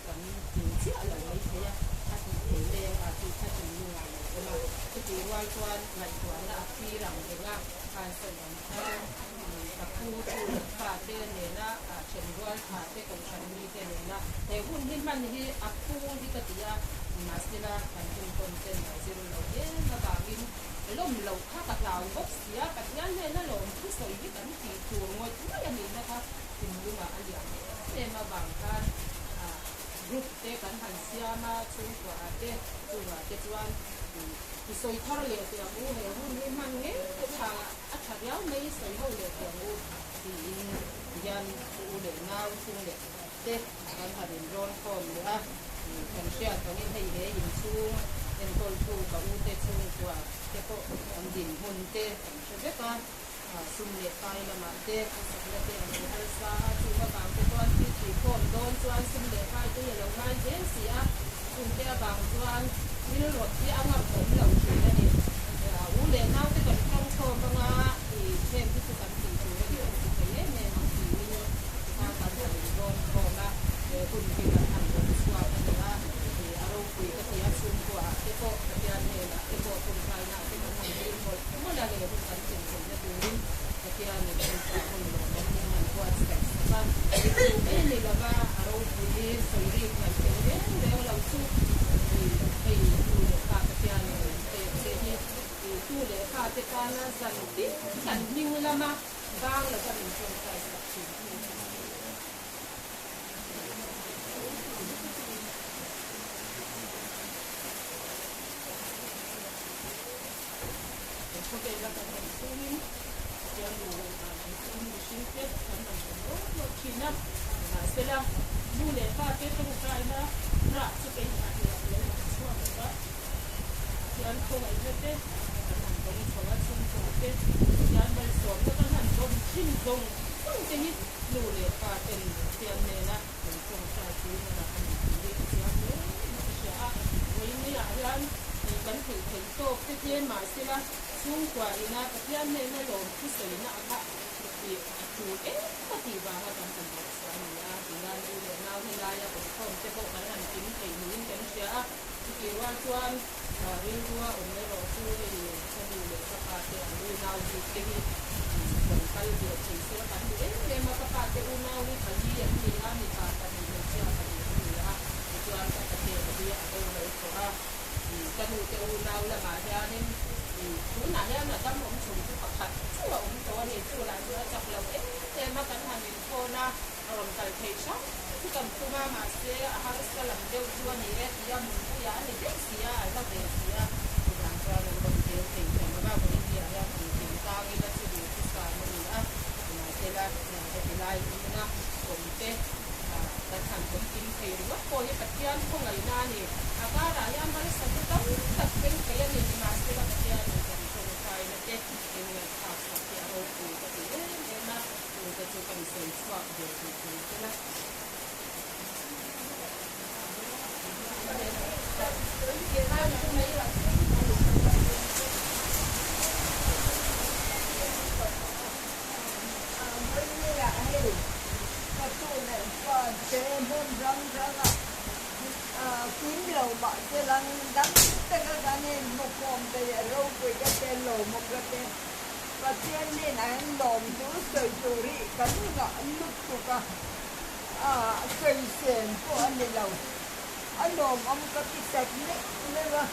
kan tin chiah lo mai thei a, a tih thei leng a tih kha thinlungah lo awm a, chutih rual chuan ngaihtuahna a phir ang reng a, khan sawi ang khan ka pu tu leh fa te nena then rual tha te kohhran mi te nena he hun hi hman hi a phu hi ka ti a. Nimahsela, kan hun tawn ten a zir lo em avangin lawm loh kha ka hlau bawk si a, Pathian hnena lawm thusawi hi kan tih tur ngawih ngawih a nihna kha thinlungah a liam em em avang khan group te kan han siam a, chhungkua ah te chungah te chuan i sawi thar leh teh ang u, he hun hi hman ngei te tha a tha riau mai i sawi ho leh teh ang u tiin hian u leh nau chung leh te kan han inrawn khawm leh a, kan hriat angin hei he inchhung enkawltu ka ute chhungkua te pawh an dinhmun te kan hre vek a, sum leh pai lamah te khawsakna te an lo harsa a, chung avang te chuan thil tih khawm dawn chuan sum leh pai te hi a lo ngai zel si a, chungte avang chuan thil rawt hi a ngam awm lo thin a ni. U leh nau te kan tawng khawm anga heng hi chu kan tih tur a ni kan ti thei em em ang tiin kha kan han inrawn khawm a, he hun hi kan han rawn chhuak a ni a, a ropui ka ti a, chhungkua ah te pawh Pathian hnenah te pawh tawngtaina ah te kan han dil mawlh mawlh a, he hun kan thlen theihna turin Pathianin hun tha hun lawmawm min han buatsaih sak a, chu mai a ni lova a ropui sawi rik ngaih theih reng reng lo chu hei nu leh pa Pathianin min pek che hi tu leh fa te tana zan tin kan hming lama Bang lova min tawngtai sak thin tu. Khawvela kan awm chhungin Pathian nu leh pa kan chhungin mihring te kan han awm rawt rawt thin a, nimahsela nu leh pa te tawngtaina rah chu keimah hi a lo lang chhuak a, Pathian khawngaihna te kan han dawng chho a, chhungkua te Pathian malsawmna kan han dawm thin zawng zawng te hi nu leh pa ten Pathian nena kan tawngtai pui na rah a ni tih hi ka chiang hle in ka hria a. Vawiinniah hian kan theih theih tawk te tlem mahsela chhungkua ina Pathian hnena lawm thusawina a kha tih a tul em a tih vanga kan han rawh chhuah a ni a, tihian u leh nau helaia awmkhawm te pawh kan han kim thei niin kan hria a. Chutih rual chuan rilrua awm erawh chu hei ka nu leh ka pa te an unau bik te hi rawn kal ve thei sela kan duh em em a, ka pa te unau hi pali an ni a, mipa pahnih hmeichhia pahnih an ni a, tichuan ka pate hi a boral tawh a, ka nu te unau lamah hianin tunah hian a dam awm chhung chu pakhat chu a awm tawh a ni, chu lah chu a chak lo em em a, kan han inphone a. A rawn kal theih hrang chu kan tum a, mahse a harsa lam deuh chu a ni e tia Mumpuia a ni daih si a, a la ve si a, chuvang chuan an rawn tel thei ta lo va, vawiin hian han kim tang ila chu duh chu san a ni a, mahsela heti lai hmuna awm te kan han awm kim thei ringawt pawh hi Pathian khawngaihna a ni, a karah hian harsatna tam tak thleng thei a ni, nimahsela Pathianin kan tawngtaina te min ngaihthlak sak hi a ropui ka ti em em a. Tute chu kan sawi chhuak ve tih thei tel a. selang dam taka kan inhmu khawm thei a ropui ka te lawmawm ka te Pathian hnenah hian lawm chu sawi tur hi kan ngah lutuk a, a sawisel pawh a ni lo. A lawmawm ka ti tak meuh meuh a,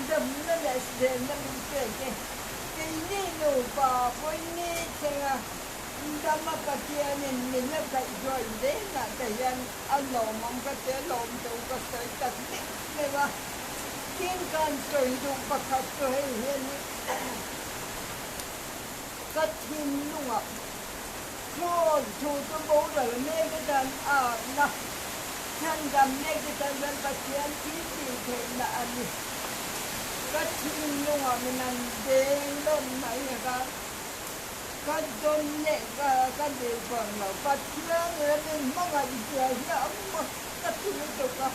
damna leh hriselna min pek e. Keini nupa pawhin ni thlenga dama Pathianin min la kaihhruai zengah te hian a lawmawm ka ti a, lawmthu ka sawi tak meuh meuh a. Tin kan sawi duh pakhat chu hei hian ka thinlungah Thawn thu chu boral mek atan a na, chhandam mek atan chuan Pathian thil tih theihna a ni. Ka thinlungah min an deng dawn mai a ka, ka dawn leh ka ka dil fang lo. Pathian ramin hmangaih zia hi a mak ka ti lutuk a,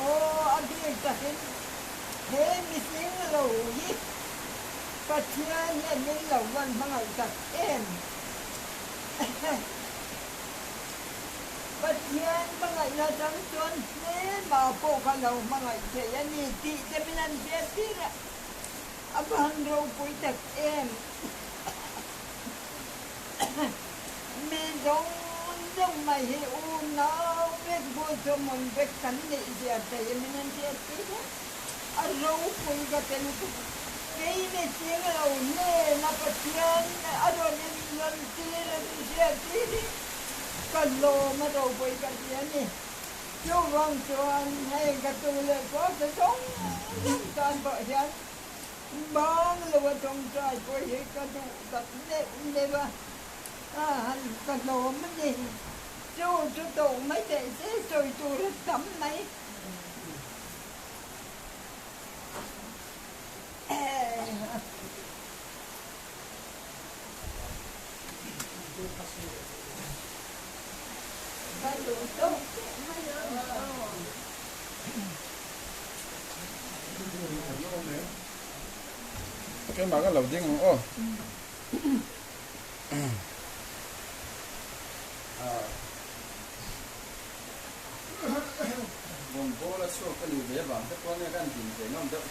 aw a bik takin he mihring lo hi Pathian hian min lo van hmangaih tak em? Pathian hmangaihna atang chuan hmelma pawh kha lo hmangaih thei a ni tih te min han hriat tir a, a va han ropui tak em? Mi zawng zawng mai hi unau vek buaithawmawm vek kan nih zia thei a min han hriat tir a. A ropui ka ti lutuk. Kei mi ching lo hnena Pathian a rawn inrawn tir a ni hriat tir hi ka lawm a ropui ka ti a ni. Chuvang chuan hei ka tu leh pawh te zawng zawng tan pawh hian bang lo a tawngtai pawh hi ka duh tak meuh meuh a, a han ka lawm a ni. Chu chu tawh mai teh se sawi tur a tam mai. Keimah ka lo ding ang aw. Rawngbawla chhuak ka ni ve vang te pawh nia kan din ve ngam deuh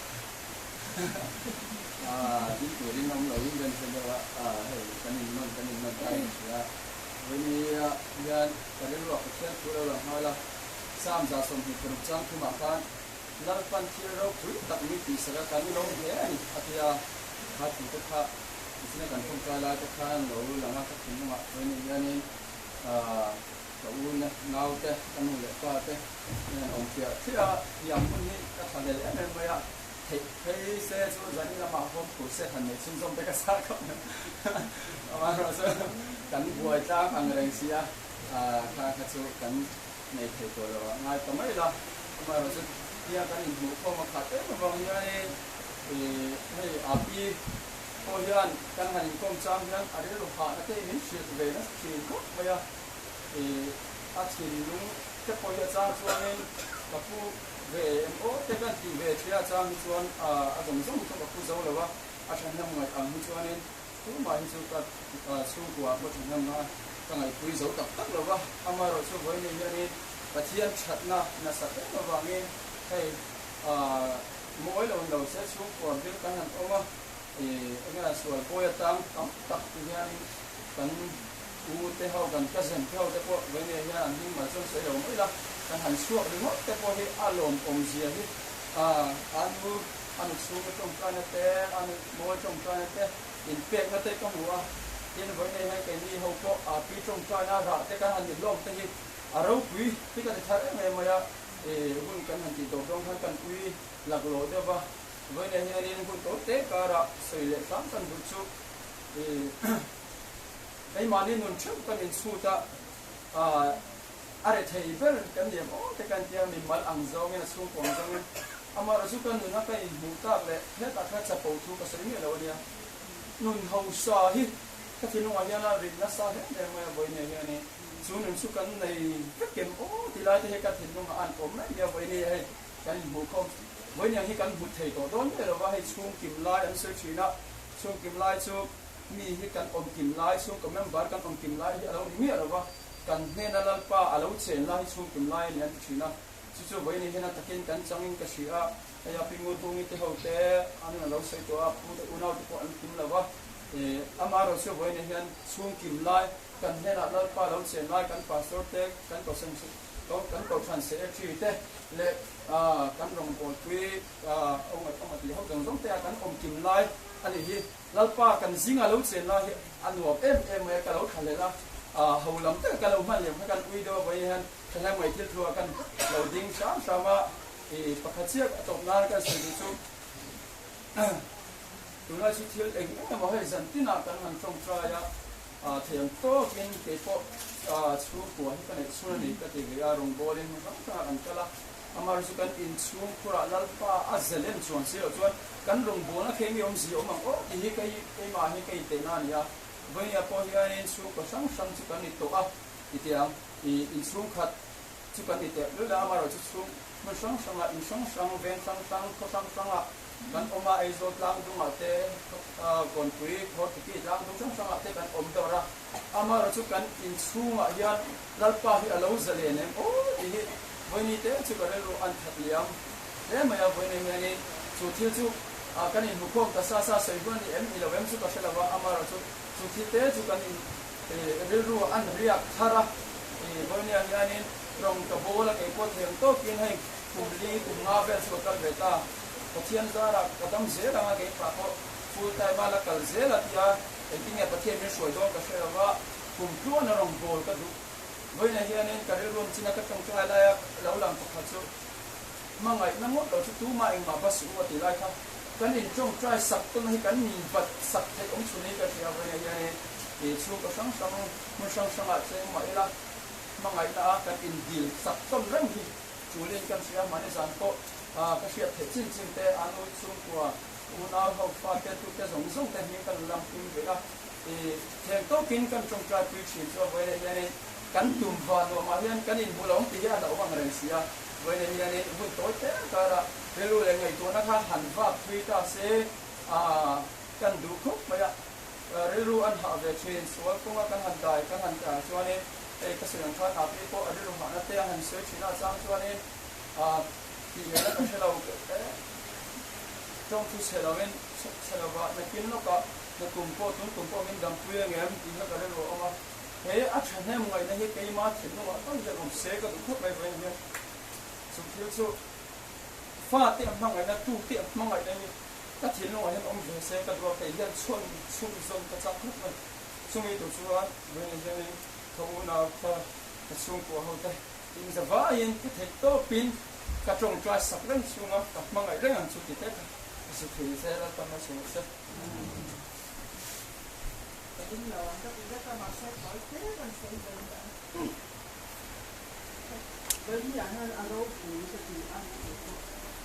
a din turin awm lo in kan hre deuh a hei kan in nawn kan in nawn ta in hria vawinia hian ka rilruah Pathian thu lo lang nghal a Psalm 26 chang thumah khan Lalpan thil ropui tak min tihsak a kan lawm hle a ni a tia kha thu te kha nichina kan tawngtai lai te khan lo lang a ka thinlungah vawinia hianin Ka u ne nau te, ka nu leh pa te hian awm fiah fiah a, tiang hun hi ka tha hlel em em mai a, theih phei se chu zan in lamah hawm phur se han neih chhunzawm te ka sa khawp mai amaherawhchu kan buai tlang ang reng si a, kha kha chu kan nei thei tawh lo a ngai ta mai la, amaherawhchu tiang kan inhmuh khawm a khat em avang hianin hei api pawh hian kan han inkawm chang hian a rilru hahna te min hrilh ve nasa thin khawp mai a. A thinlung te pawh hi a chang chuanin ka pu ve em aw te kan tih ve thei a chang hi chuan a zawng zawng chu ka pu zo lo a, a thahnem ngaih ang hi chuanin tumah hi chu ka chhungkua pawh thahnem nga ka ngaihpui zo tak tak lo va, amaherawhchu vawiin hianin Pathian thatna nasa em avangin hei mawi lo ni lo se chhungkua bil kan han awm a, enge sual pawi atang tam tak ti hianin kan U te ho kan cousin te ho te pawh vawinia hian an hming mal chuan sawi lo mai la, kan han chhuak ringawt te pawh hi a lawmawm zia hi a nu a nu chhunga tawngtaina te, a nu mawi tawngtaina te inpekna te ka hmu a, tin vawinia hian keini ho pawh a pi tawngtaina rah te kan han inlawm te hi a ropui hi ka ti thar em em mai a, hun kan han tih tawp dawn khan kan ui laklawh deuh va, vawinia hianin hun to te karah sawi leh hram kan duh chu Keimahni nun theuh kan inchhut a, a re thei ber kan ni em aw te kan tia mi mal ang zawngin a chhungkaw ang zawngin amaherawhchu ka nuna ka inhmuh tak leh hetah khan chapo thu ka sawi miah lo a nia. Nun hausa hi ka thinlungah hian a rit nasa hle hle mai a vawinia hianin chu nun chu kan nei vek em aw ti lai te hi ka thinlungah a an awm reng nia vawinia hei kan inhmuh khawm vawinia hi kan hmu thei tawh dawn miah lo va hei chhungkim lai an sawi thin a chhungkim lai chu Mi hi kan awm kim lai, chhungkaw member kan awm kim lai hi a lo ni miah lo va, kan hnena Lalpa a lo chen lai hi chhungkim lai a ni an ti thin a. Chu chu vawiin hian a takin kan changin ka hria a, hei a pi Ngurhungi te ho te an lo sawi tawh a, pu te unau te pawh an kim lo va. Amaherawhchu chu vawiin hian chhung kim lai, kan hnenah Lalpa lo chen lai, kan pastor te, kan kohhran kan kohhran secretary te leh kan rawngbawlpui awng awng a tih ho zawng zawng te a kan awm kim lai a nih hi. Lalpa kan zinga lo chen lai hi a nuam em em mai a, ka lo thlahlel a, ho lam tak a ka lo hman lem kha kan ui deuh a vawiin hian Thlahlem mai thil thu ah kan lo ding hram hram a, i pakhat chiah a tawp nan kan sawi duh chu tunlai chu thil eng eng emaw hei zan tinah kan han tawngtai a, thei ang tawkin keipawh chhungkua hi ka neih chhun a ni ka ti ve a, rawngbawlin hmun hrang hrangah kan kal a, amaherawhchu chu kan inchhung khurah Lalpa a zalen chuan si loh chuan kan rawngbawlna khi enge awmzia awm ang aw tih hi kei keimah hi ka intehna a ni a, vawiin pawh hianin chhungkua hrang hrang chu kan ni tawh a ti teh ang. I inchhung khat chu kan ni teh lul a, amaherawhchu chhung hmun hrang hrangah, in hrang hrang, veng hrang hrang, khaw hrang hrangah kan awm a, Aizawl tlang dungah te, Kawnpui, Khawrtiki tlang dung hrang hrangah te kan awm dawr a, amaherawhchu kan inchhungah hian Lalpa hi a lo zalen em aw tih hi vawiini te chu ka rilru an that liam hle mai a, vawiini hianin chu thil chu kan inhmukhawm ta sa sa sawi huan ni em ni lo em chu ka hre lo a, amaherawhchu chu thil te chu kan in Rilru an riak thar a, Vawinia hianin rawng ka bawl a, kei pawh thei ang tawkin hei kum li kum nga vel chu ka kal ve ta. Pathian zarah ka dam zel ang a, kei pah pawh full time a la kal zel a tia, engtin nge Pathian min hruai dawn ka hre lo va, kum tluan a rawng bawl ka duh. Vawinia hianin ka rilru ang chin a ka tawngtai laia lo lang pakhat chu hmangaihna ngawt lo chu tumah engmah va suh u a ti lai kha kan intawngtai sak tawn hi kan invat sak theih awm chhun hi ka hria vawinia hianin. Tih chhungkaw hrang hrang, hmun hrang hrangah cheng mah ila hmangaihna a kan indil sak tawn reng hi chulin kan hria mahni zan pawh ka hriat theih chin chin te, a nu chhungkua, unau ho, fa te, tu te zawng zawng te hming kan lam pui ve a, theng tawkin kan tawngtai pui thin chu a vawiinah hianin kan tum va nuamah hian kan inhmu lo ang tih hi a hlauhawm ang reng si a, vawiinah hianin hun tawi te karah rilru leh ngaihtuahna kha han vak thui ta se kan duh khawp mai a. Rilru an hah ve thin, sual kawnga kan han dai kan han tah chuanin hei ka sawi ang khan Api pawh a rilru hahna te a han sawi thin a, chang chuanin tih ngaihna ka hre lo tawng thu chhe lovin chhe lova nakin lawkah na kum pawh tun kum pawh min dampui angem tih kha ka rilru a awm a, he a thahnem ngaihna hi keima thinlungah tak hian awm se ka duh khawp mai vawiin hian chu thil chu fate a hmangaihna tute a hmangaihna hi Ka thinlungah hian awm ve se ka duh a, kei hian chhuan chhun zawn ka chak khawp mai. Chumi tur chuan vawiin hianin ka unau kha ka chhungkua ho te inza vaiin ka theih tawpin ka tawngtai sak reng chhunga ka hmangaih reng ang chu ti te kha ka si thei zel a, ka hmachhawn rawh se. Ka ding lo ang ka ti vek a, mahse tawi te kan sawi ve mai ang. Vawiin ah hian a ropui ka ti a,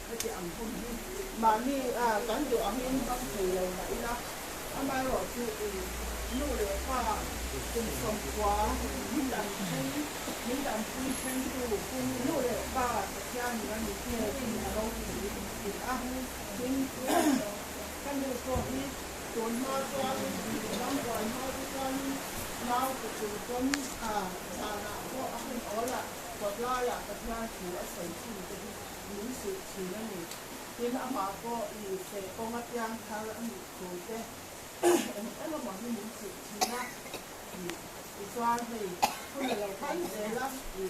heti ang hun hi mahni kan duh angin hmang thei lo mah ila, amaherawh chu i nu leh pa kum sawmkua min danpui min danpui thlengtu nu leh pa Pathian in a ni tih a ropui ti a, tin ka nu pawh hi tun hma chuanin rambuai hma te chuanin nau ka chung pawn zanah pawh a hun awl a, kawt laiah Pathian thu a sawi thin te hi min hrilh thin a ni. Tin, amah pawh i feh kawnga piang thar a nih thu te eng eng emaw hi min hrilh thin a. Tichuan hei hun a lo kal zel a, i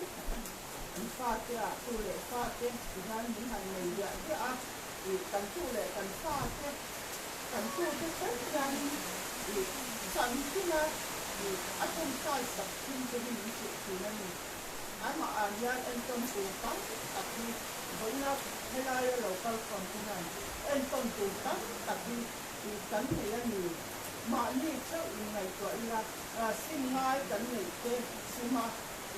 an fate ah tu leh fate tihian min han nei diah diah a, i kan tu leh kan fate kan tute thleng hianin i chanchin a i a tawngtai sak thin te hi min hrilh thin a ni. Amah ah hian entawn tur tam tak hi vawiina helaia lo kal khawm te hian entawn tur tam tak hi i kan nei a ni. Mahni theuh in ngaihtuah ila sim ngai kan neih te sima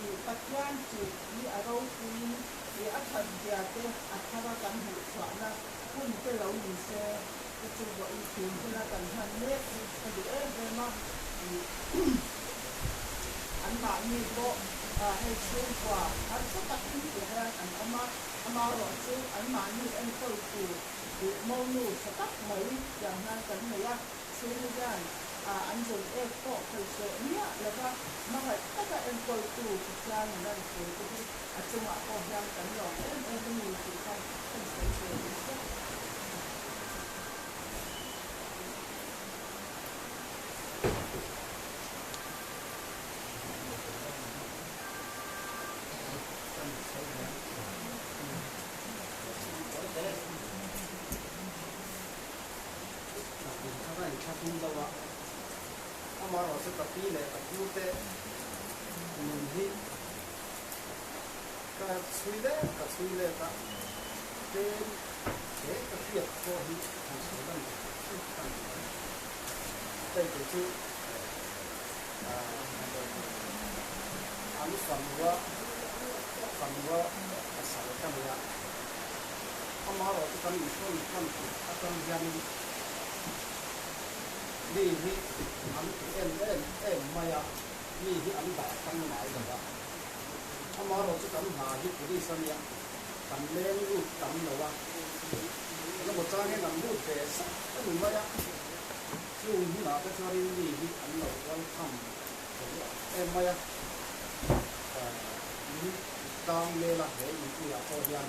i Pathian tih hi a ropuiin i a that zia te a thara kan hmuh chhuahna hun te lo ni se ka chu vawi thin huna kan hman mek hi ka duh em em a, an mahni pawh hei chhungkua harsa takin ti hian an awm a, amaherawh chu an mahni enkawl tur duh monu tha tak mai tiang hian kan nei a, chhung hian An zun ek pawh khawisawh miah lova hmangaih taka enkawltu Pathian an rawn pui te hi a chungah pawh hian kan lawm em em a ni tih kha kan sawi ve duh vek. Ka inthlahrung deuh a, amaherawhchu ka pi leh ka pu te nun hi ka chhui lek ka chhui lek a, tlem he ka hriat pawh hi han sawi lan ve tak chu ka ni a. Hei kei chu an fanua fanua pasal ka ni a, amaherawhchu kan inhrawn hman tur atang hianin Mi hi an ti em em em mai a, mi hi an dah tang ngai lo a. Amaherawhchu kan hna hi police a nia, kan leng lut tam lo a, engemaw changin an lut ve zat a ni mai a. Chung hunah te chuanin mi hi an lo welcome thei em mai a, min tlang mel a he inpuiah pawh hian.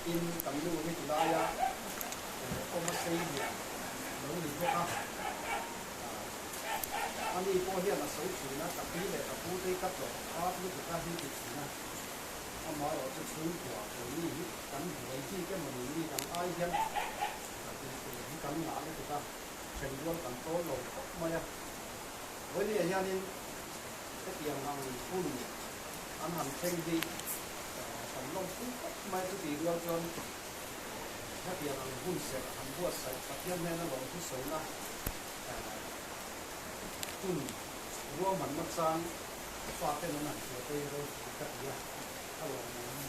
Tin, kan nu hi ti laia awm a sei lian lo ni bawk a, a ni pawh hian a sawi thin a, ka pi leh ka pu te hi ka tlawh khat lutuk a hi ti thin a, amaherawh chu chhungkua keini hi kan buai bik emaw ni mi dang ai hian tih tur hi kan ngah lutuk a, then rual kan tawl lo khawp mai a. Vawinia hianin hetiang ang hun an han thleng hi kan lawmpui khawp mai chu tih rual chuan hetiang ang hun serh han buatsaih Pathian hnena lawmthu sawina hun ruahmanna chang faten an han hria te hi ropui ka ti a, a lawmawm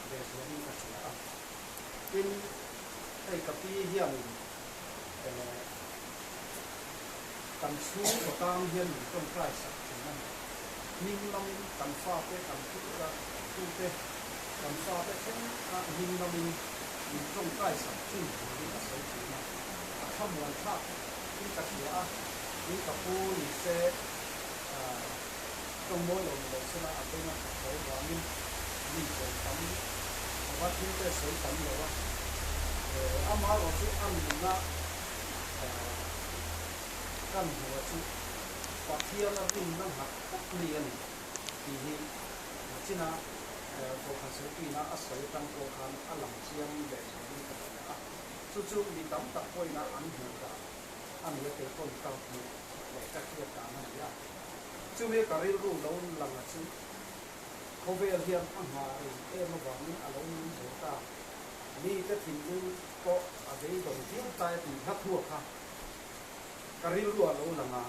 ve zualin ka hria a. Tin, hei ka pi hianin kan chhungkaw tang hian min tawngtai sak thin a ni. Hming lamin kan fate kan tute kan fate thleng a hming lamin min tawngtai sak thin turin a sawi thin a, a thlamuan thlak in ka hria a, in ka pu ni se tawngmawi lo ni lo sela a beng a that lo vangin mi sawi tam lova thil te sawi tam lo a, amaherawh chu a nunna kan hmuh a chu Pathian a rinna nghat tak mi a ni tih hi china Kohhran Sawituina a sawi atang pawh khan a lang chiang leh zualin ka hria a, chu chu mi tam tak pawhin a an hmuh dan a ni a, kei pawn ka hmuh leh ka hriat dan a ni a. Chumi ka rilru lo lang a chu khawvel hian a nghah rei em avangin a lo nung zo ta. Mite thinlung pawh a beidawng viau tai a tih hla thuak kha ka rilru a lo lang a,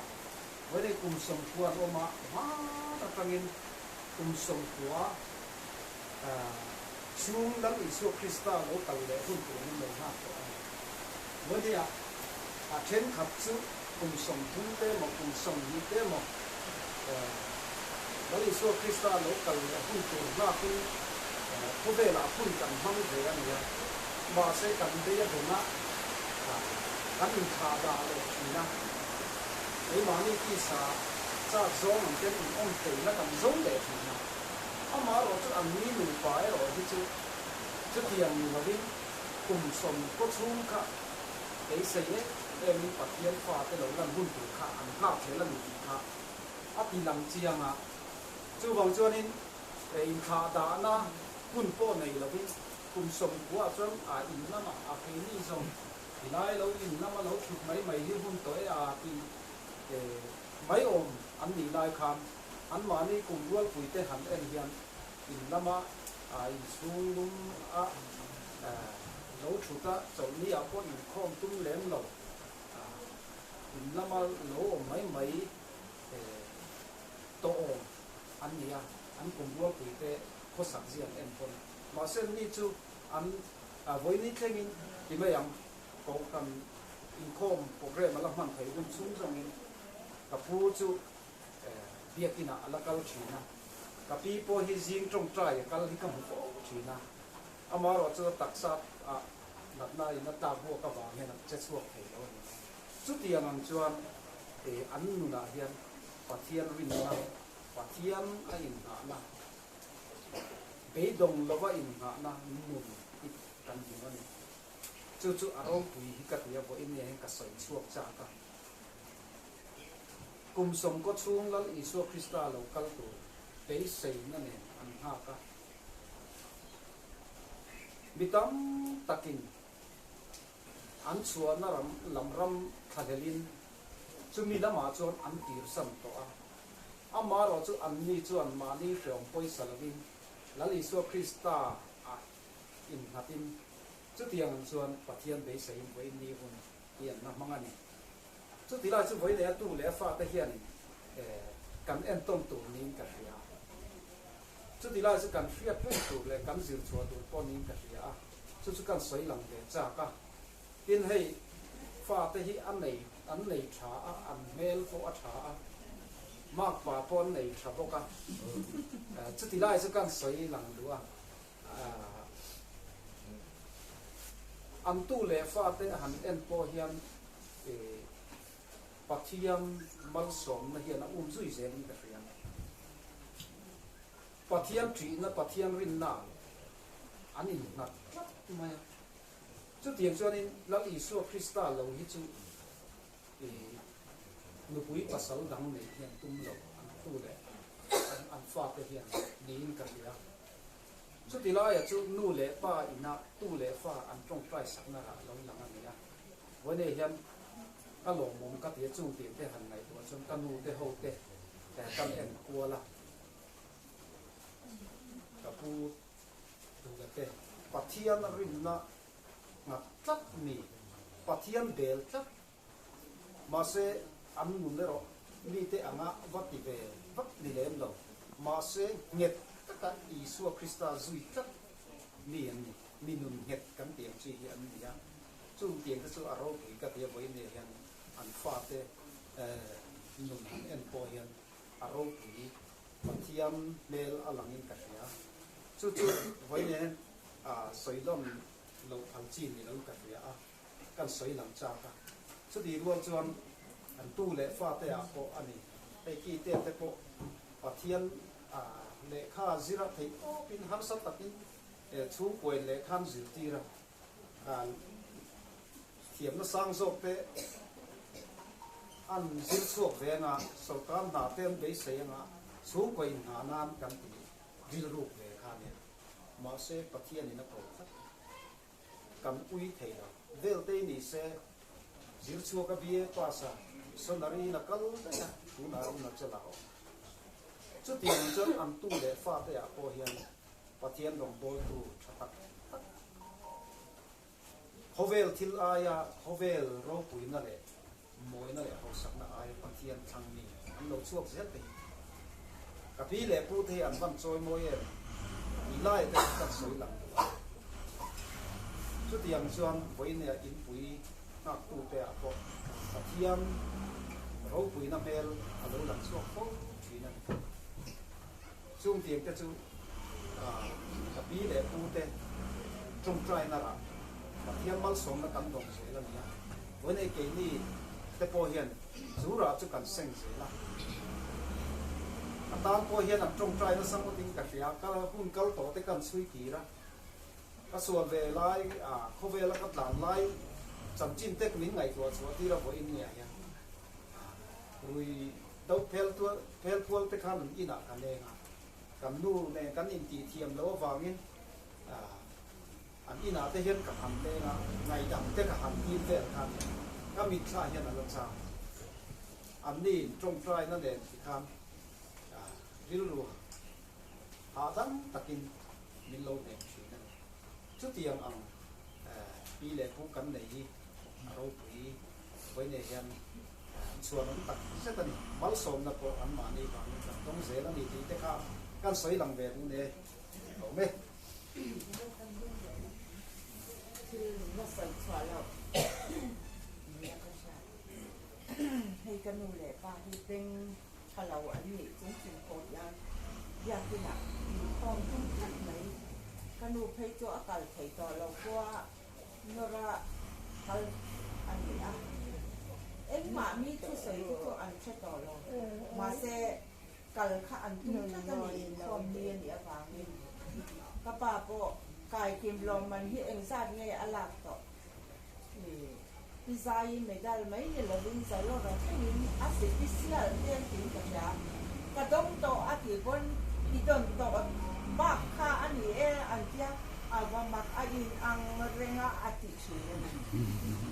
vawiin kum sawmkua an awm a, hmaan atangin kum sawmkua chhung Lal Isua Krista lo kal leh hun tur min lo nghak tawh a ni. Vawiin a thenkhat chu kum 30 te emaw kum 20 te emaw Lal Isua Krista lo kal leh hun tur nghakin khawvelah hun kan hmang ve a ni a, mahse kan bei a dawng a, kan inthlah dah leh thin a, keimahni tisa chak zawng ang ten in awm theihna kan zo leh thin a, amaherawh chu an ni nupa erawh hi chu chutiang ni lovin kum sawm kaw chhung kha beisei em emin Pathian fate lo lan hun tur kha an nghak zel a ni tih kha a ti lang chiang a. Chuvang chuanin inthlah dahna hun pawh nei lovin kum 90 chuan a in lamah a keini zawng tilai lo in lama lo thut mai mai hi hun tawh e a ti mai awm an nih lai khan anmahni kum rualpuite han en hian in lama inchhung lum a lo thut a chawlhni ah pawh inkhawm tum lem lo in lama lo awm mai mai tawh awm an ni a, an kum rualpui te khawsak zia an en pawn. Mahse ni chu an vawiini thlengin ti mai ang kohhran inkhawm program a la hman thei hun chhung zawngin ka pu chu biakinah a la kal thin a, ka pi pawh hi zing tawngtai a kal hi ka hmu fo thin a, amaherawh chu taksa ah natna in a tlak buak avang hian a che chhuak thei lo a ni. Chutiang ang chuan an nunah hian Pathian rinna, Pathian a inngahna, beidawng lova inngahna nun hi kan hmu a ni. Chu chu a ropui hi ka ti a, vawiin nia hian ka sawi chhuak chak a. Kum sawmkaw chhung Lal Isua Krista lo kal tur beiseina nen an nghak a. Mi tam takin an chhuahna ram lam ram thlahlelin chumi lamah chuan an tirsan tawh a. Amaherawh chu anni chuan mahni hreawm pawisa lovin Lal Isua Krista ah innghatin chutiang ang chuan Pathian beiseiin vawiin ni hun hi an la hmang a ni. Chuti lai chu vawi leh a tu leh a fate hianin kan entawn tur niin ka hria. Chuti lai chu kan hriat reng tur leh kan zir chhuah tur pawh niin ka hria a, chu chu kan sawi lang ve chak a. Tin hei fate hi a nei an nei tha a, an hmel pawh a tha a, makpa pawh an nei tha bawk a. Chuti lai chu kan sawi lang duh a. An tu leh fate han en pawh hian Pathian malsawmna hian a um zui zelin ka hria. Pathian ṭihna, Pathian rinna an innghat tlat mai a. Chutiang chuanin Lal Isua Krista lo hi chu nupui pasal dang neih hian tum lo an tu leh an fate hian niin ka hria. Chuti laia chu nu leh pa ina tu leh fa an tawngtai sakna rah lo lang a ni a. Vawiinei hian ka lawmawm ka ti a, chung tih te han ngaihtuah chuan ka nu te ho te kan en kual a, ka pu duhla te. Pathian rinna nghat tlat mi, Pathian bel tlat Mahse, an nun erawh mite anga va ti ve vak ni lem lo. Mahse, nghet taka Isua Krista zui tlat mi an ni. Mi nun nghet kan tih ang chi hi an ni a. Chung tiang te chu a ropui ka ti a, vawiin hian an fate nun han en pawh hian a ropui Pathian hmel a langin ka hria. Chu chu vawiin hian sawilawn loh phal chi ni loin ka hria a. Kan sawi lang chak a, chutih rual chuan an tu leh fate ah pawh a ni. Hei ki te te pawh Pathian lehkha zir a theih tawpin harsa takin chhungkuain lehkha an zirtir a, thiamna sang zawk te an zir chhuak ve anga, sorkar hna te an beisei anga chhungkuain hna nan kan ti rilruk ve kha a nia. Mahse Pathianin a ko tlat. Kan ui thei lo. Velte ni se zirchhuak a BA pass a, missionary in a kal daih a, tunah Arunachal ah a awm. Chutiang chuan an tu leh fate ah pawh hian Pathian rawngbawltu tha tak tak, khawvel thil aia khawvel ropuina leh mawina leh hausakna aia Pathian thlang mi an lo chhuak zel te hi ka pi leh pu te hi an van chawi mawi em tih lai te chu kan sawi lang duh a. Chutiang chuan vawinia inpui nghaktu te ah pawh Pathian ropuina hmel a lo lang chhuak fo thin a ni. Chung tiang te chu ka pi leh pu te tawngtaina rah Pathian malsawmna kan dawng zel a ni a. Vawiinei keini te pawh hian chu rah chu kan seng zel a. A tan pawh hian an tawngtai nasa ngawtin ka hria, ka hun kal tawh te kan chhui kir a. Ka sual ve lai khawvela ka tlan lai chanchin te min ngaihtuah chhuah tir a vawiin nia hian rui Do phel phel phual te khan an inah ka leng a, kan nu nen kan intih thiam loh avangin an inah te hian ka han leng a, ngaihdam te ka han dil vel kha nia, ka mitthla hian a la chang. Anni in tawngtaina nen ti khan rilru hahdam takin min lo hnem thin a ni. Chutiang ang pi leh pu kan nei hi a ropui vawiin hian Chhuan awm tak zet a ni. Malsawmna pawh an mahni vangin kan dawng zel a ni tih te kha kan sawi lang ve duh ne lo me. Thil la sawi chhuah loh nia ka hria. Hei ka nu leh pa hi beng tha lo an nih chung chung pawh hian biakinah inkhawm tum tlat mai. Ka nu phei chu a kal thei tawh lo pawh a. Nawra kal a ni a. Engmah mi thusawi te chu an hre tawh lo. Mahse, kal kha an tum tlat a ni, inkhawm ni a nih avangin. Ka pa pawh kaikim lawmman hi engzat nge a lak tawh? Pi Zaii medal mai ni lovin Zalawra thlengin a sipisial te an tiin ka hria. Ka dawng tawh a tih pawn i dawn tawh bak kha a ni e an tia, a va mak a in ang reng a a ti thin a ni.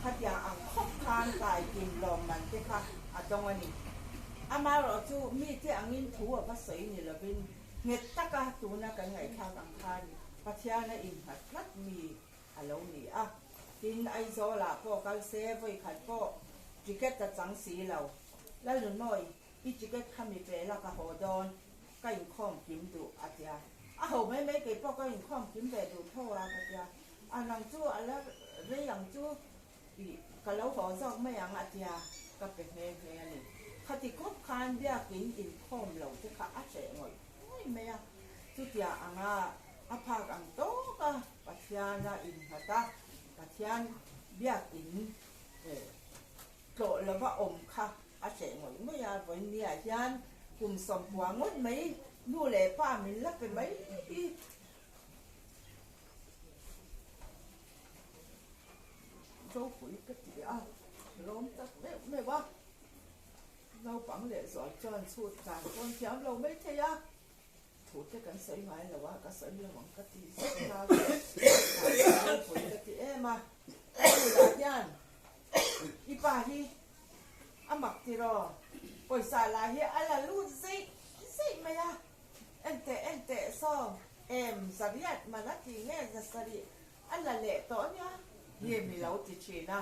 Khatiang ang khawp khan kaikim lawmman te kha a dawng a ni. Amaherawh chu mite angin thu a va sawi ni lovin nghet taka tuna kan ngaihthlak ang khan Pathian a innghat tlat mi a lo ni a. Tin, Aizawlah pawh kal se vawikhat pawh ticket a chang si lo. Lalnunmawi, i ticket kha mi pe la ka haw dawn, ka inkhawm kim duh a tia. A ho mai mai kei pawh ka inkhawm kim ve duh tho a ka tia. A nang chu a la rei ang chu i ka lo haw zawk mai ang a tia, ka pe nghe nghe a ni. Khati khawp khan biakin inkhawm lo te kha a hreh ngawih ngawih mai a. Chutia anga a phak ang tawk a Pathian a innghat a, Pathian biakin tlawh lova awm kha a hreh ngawih ngawih a, vawinia hian kum sawmpua ngawt mai nu leh pa min la pe mai hi. Ropui ka ti a, lawm tak meuh meuh a, naupang leh zual chuan chhut dan pawn thiam lo mai thei a. Thu te kan sawi ngai lo a, ka sawi lo ang ka ti zet a, ropui ka ti em a, ka nu lah hian i pa hi a mak tiraw, pawisa lah hi a la lut zeih zeih mai a, enteh enteh saw em zariat man a ti nge zasarih a la leh tawh ania hi mi lo ti thin a,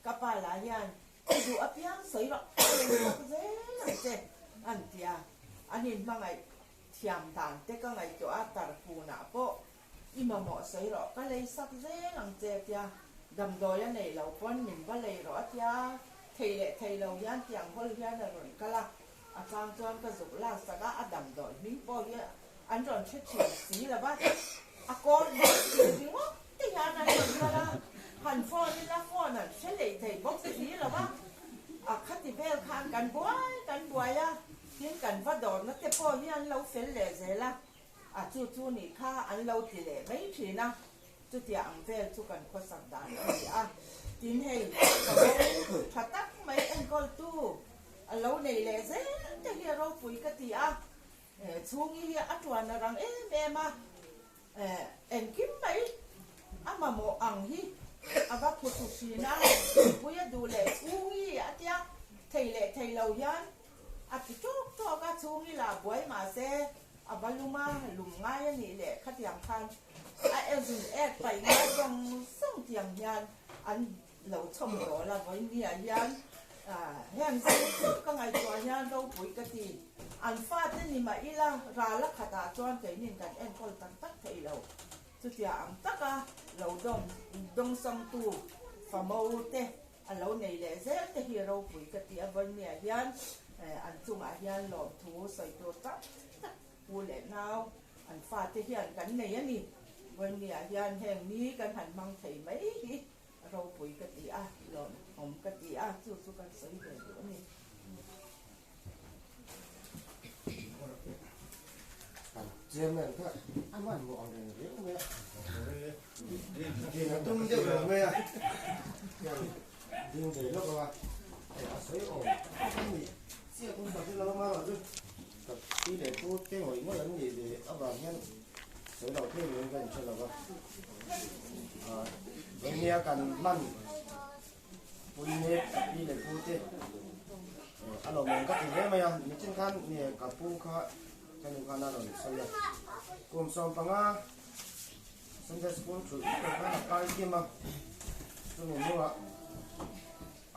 ka pa lah hian I duh apiang sawi rawh eng zel ang che an ti a, an inhmangaih thiam dan te ka ngaihtuah a, tarpunah pawh i mamawh sawi rawh ka lei sak zel ang che a tia, damdawi a nei lo pawn min va lei rawh a tia, thei leh thei lo hian tiang hawl hian a rawn kal a, a chang chuan ka zuk lak sak a, a damdawi hming pawh hi an rawn hre thin si lo va, a kawl bawk si ringawt te hian an rawn kal a, han phone ila phone an hre leh thei bawk si lo va, a khati vel khan kan buai kan buai a, tin kan va dawrna te pawh hi an lo fel leh zel a, a chu chu nih kha an lo ti leh mai thin a, chutia ang vel chu kan khawsak dan a ni a, tin hei ka bo tha tak mai enkawltu a lo nei leh zel te hi a ropui ka ti a. Chhungi hi a tuan a rang em em a, engkim mai a mamawh ang hi a va phu thu thin a, mipui a duh leh chhungi a tia thei leh thei lo hian a ti tawk tawk a, chhungi lah buai mahse a va lum a, lum ngai a nih leh khatiang khan a ezun ek paih ngai zawng zawng tiang hian an lo chhawm dawl a, vawinia hian heng zau zau ka ngaihtuah hian ropui ka ti. An fate ni mah ila ral a khatah chuan keinin kan enkawl tak tak thei lo. Chutia ang taka lo dawng dawngsawngtu famo te a lo nei leh zel te hi ropui ka ti a, vawinia hian an chungah hian lawmthu sawi tur tak tak pu leh nau an fate hian kan nei a ni. Vawinia hian heng ni kan han hmang thei mai hi Ropui ka ti a, lawmawm ka ti a, chu chu kan sawi ve duh a ni. Chairman kha a hmanhmawh ang reng reng mai a, din a tum deuh reng mai a, hian ding ve lawk ang a, hei a sawi awm a ni chiah tum tak hi lo awm a rawh chu ka pi leh pu te ngawih ngawih an nih ve avang hian sawi loh thei niin ka inhre lo va. Vawimia kan hman pui mek ka pi leh pu te a lawmawm ka ti hle mai a, nichin khan nge ka pu kha ka nu khan a rawn sawi a, kum 15 Sunday school thulh tur khan a kai kim a, chumi hnuah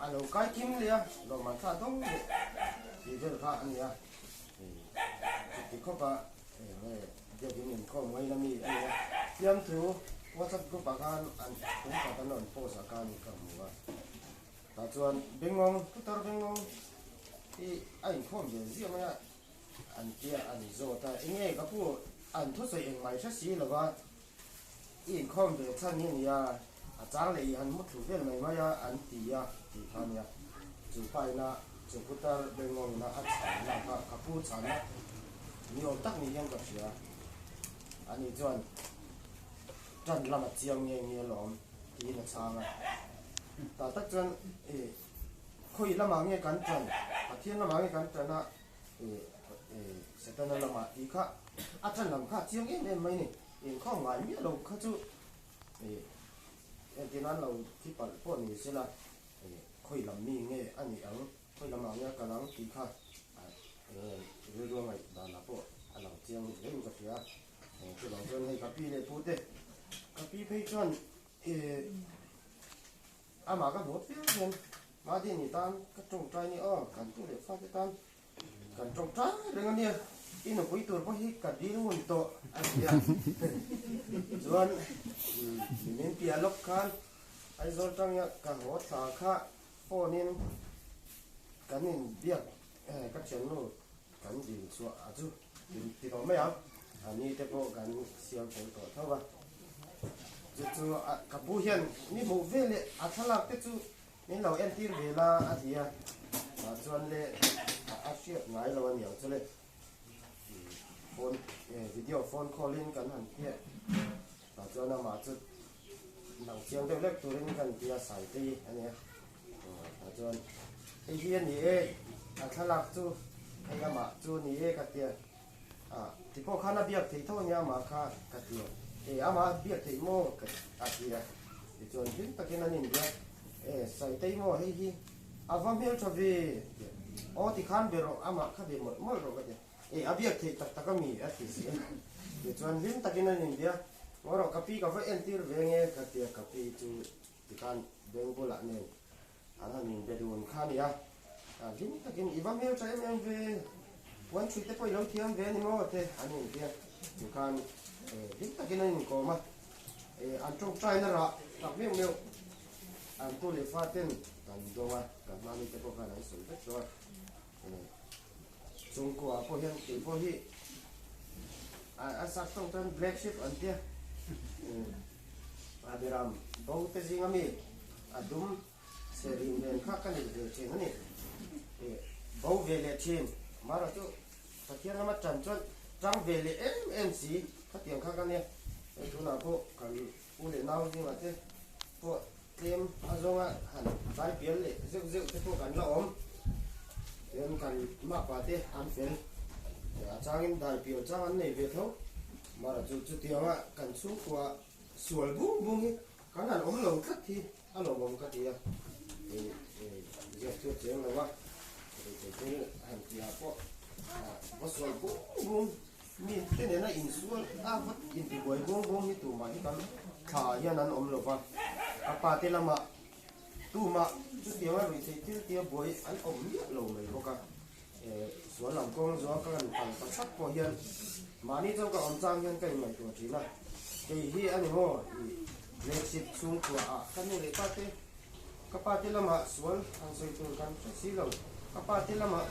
a lo kai kim leh a, lawmman thla dawng leh tih vel kha a ni a, chuti khawp a. Enge biakin inkhawm ngaina mi a nia. Fiamthu WhatsApp group ah khan an kum khat an rawn post ah khan ka hmu a. Tah chuan Bengngawng, Putar Bengngawng hi a inkhawm ve ziah mai a, an tia an zawt a. Enge ka pu an thusawi engmah i hre si lo va, i inkhawm ve chhan hi a nia, a chang leh i han mu thlu vel mai mai a an ti a tih kha a nia. Chu paina chu putar bengawngna a chhanna kha ka pu chhanna ni awm tak ni hian ka hria. Ani chuan tan lam a chiang nge nge alawm tiin a chhang a. Tah tak chuan ih khawi lamah nge kan tan, Pathian lamah nge kan tan a ih ih Setana lamah tih kha a tan lam kha a chiang em em mai ni. Inkhawm ngai miah lo kha chu ih entir nan lo thi palh pawh ni sela Khawi lam mi nge a nih ang, khawi lamah nge a kal ang tih kha rilru a ngaih danah pawh a lang chiang hle in ka hria. Chuvang chuan hei ka pi leh pu te, ka pi phei chuan amah ka hmuh apiang hian Madini tan ka tawngtai ni aw, kan tu leh fate tan kan tawngtai reng a nia, i nupui tur pawh hi ka dil ngun tawh a ti a. Chuan min piah lawk khan Aizawl tanga ka haw thla kha phone in kan in biak ka thiannu kan dil chhuah a chu ti tawh mai ang a ni te pawh kan siam fel tawh tho a chu chu ka pu hian mi hmuh ve leh a thlalak te chu min lo entir ve la a ti a tah chuan le a hriat ngai lo a niang chu le phone video phone call in kan han piah Tah chuan amah chu nang chiang deuh lek turin kan ti a, Saitei a nia. Tah chuan hei hi a ni e, a thlalak chu hei amah chu a ni e ka ti a. Ah, ti pawh khan a biak theih tho a nia amah kha ka ti a. E, amah a biak theih maw ka a ti a. Tichuan hlim takin an inbiak, E, Saitei maw hei hi a va hmeltha ve a ti a. Aw tikhan be rawh, amah kha be mawlh mawlh rawh ka ti a. E, a biak theih tak tak a mi? a ti si a. Tichuan hlim takin an inbia, Ngaw rawh, ka pi ka va entir ve nge? ka ti a, ka pi chu tikhan beng bulah nen an han inbe dun kha a ni a. Hlim takin, I va hmel tha em em ve, puan chhui te pawh i lo thiam ve a ni maw? te an inbia. Tikhan hlim takin an inkawm a, an tawngtaina rah tak meuh meuh an tu leh fa ten kan dawng a, ka hmani te pawh khan an sawi vek tawh a. Chungkua pawh hian kei pawh hi a sak tawng chuan black sheep an tia a beram bo te zinga mi a dum serin nen kha ka nei ve thin a ni bo ve leh thin mara chu Pathian lama tan chuan tang ve leh em em si khatiang kha ka nia hei tunah pawh kan u leh nau zingah te pawh Tlem a zawnga han vai pial leh zeuh zeuh te pawh kan la awm. Tichuan kan mapa te an fel. A changin dai pial chang an nei ve tho. Mara chu chutianga kan chhungkua sual bung bung hi kan han awm lo tlat hi a lawmawm ka ti a. Ziak chu a cheng lo a, thil han tihah pawh va sual bung bung Mi te nena insual a va intibuai buang buang hi tumah hi kan thla ah hian an awm lo va, ka pa te lamah tumah chutianga ruih theih thil tia buai an awm miah lo mai bawk a, sual lam kawng zawng ka han kal ta chhak pawh hian mahni chuan ka awm chang hian ka inngaihtuah thin a, kei hi a ni maw i Brexit chhungkua ah ka nu leh pa te ka pa te lamah sual han sawi tur kan hre si lo, ka pa te lamah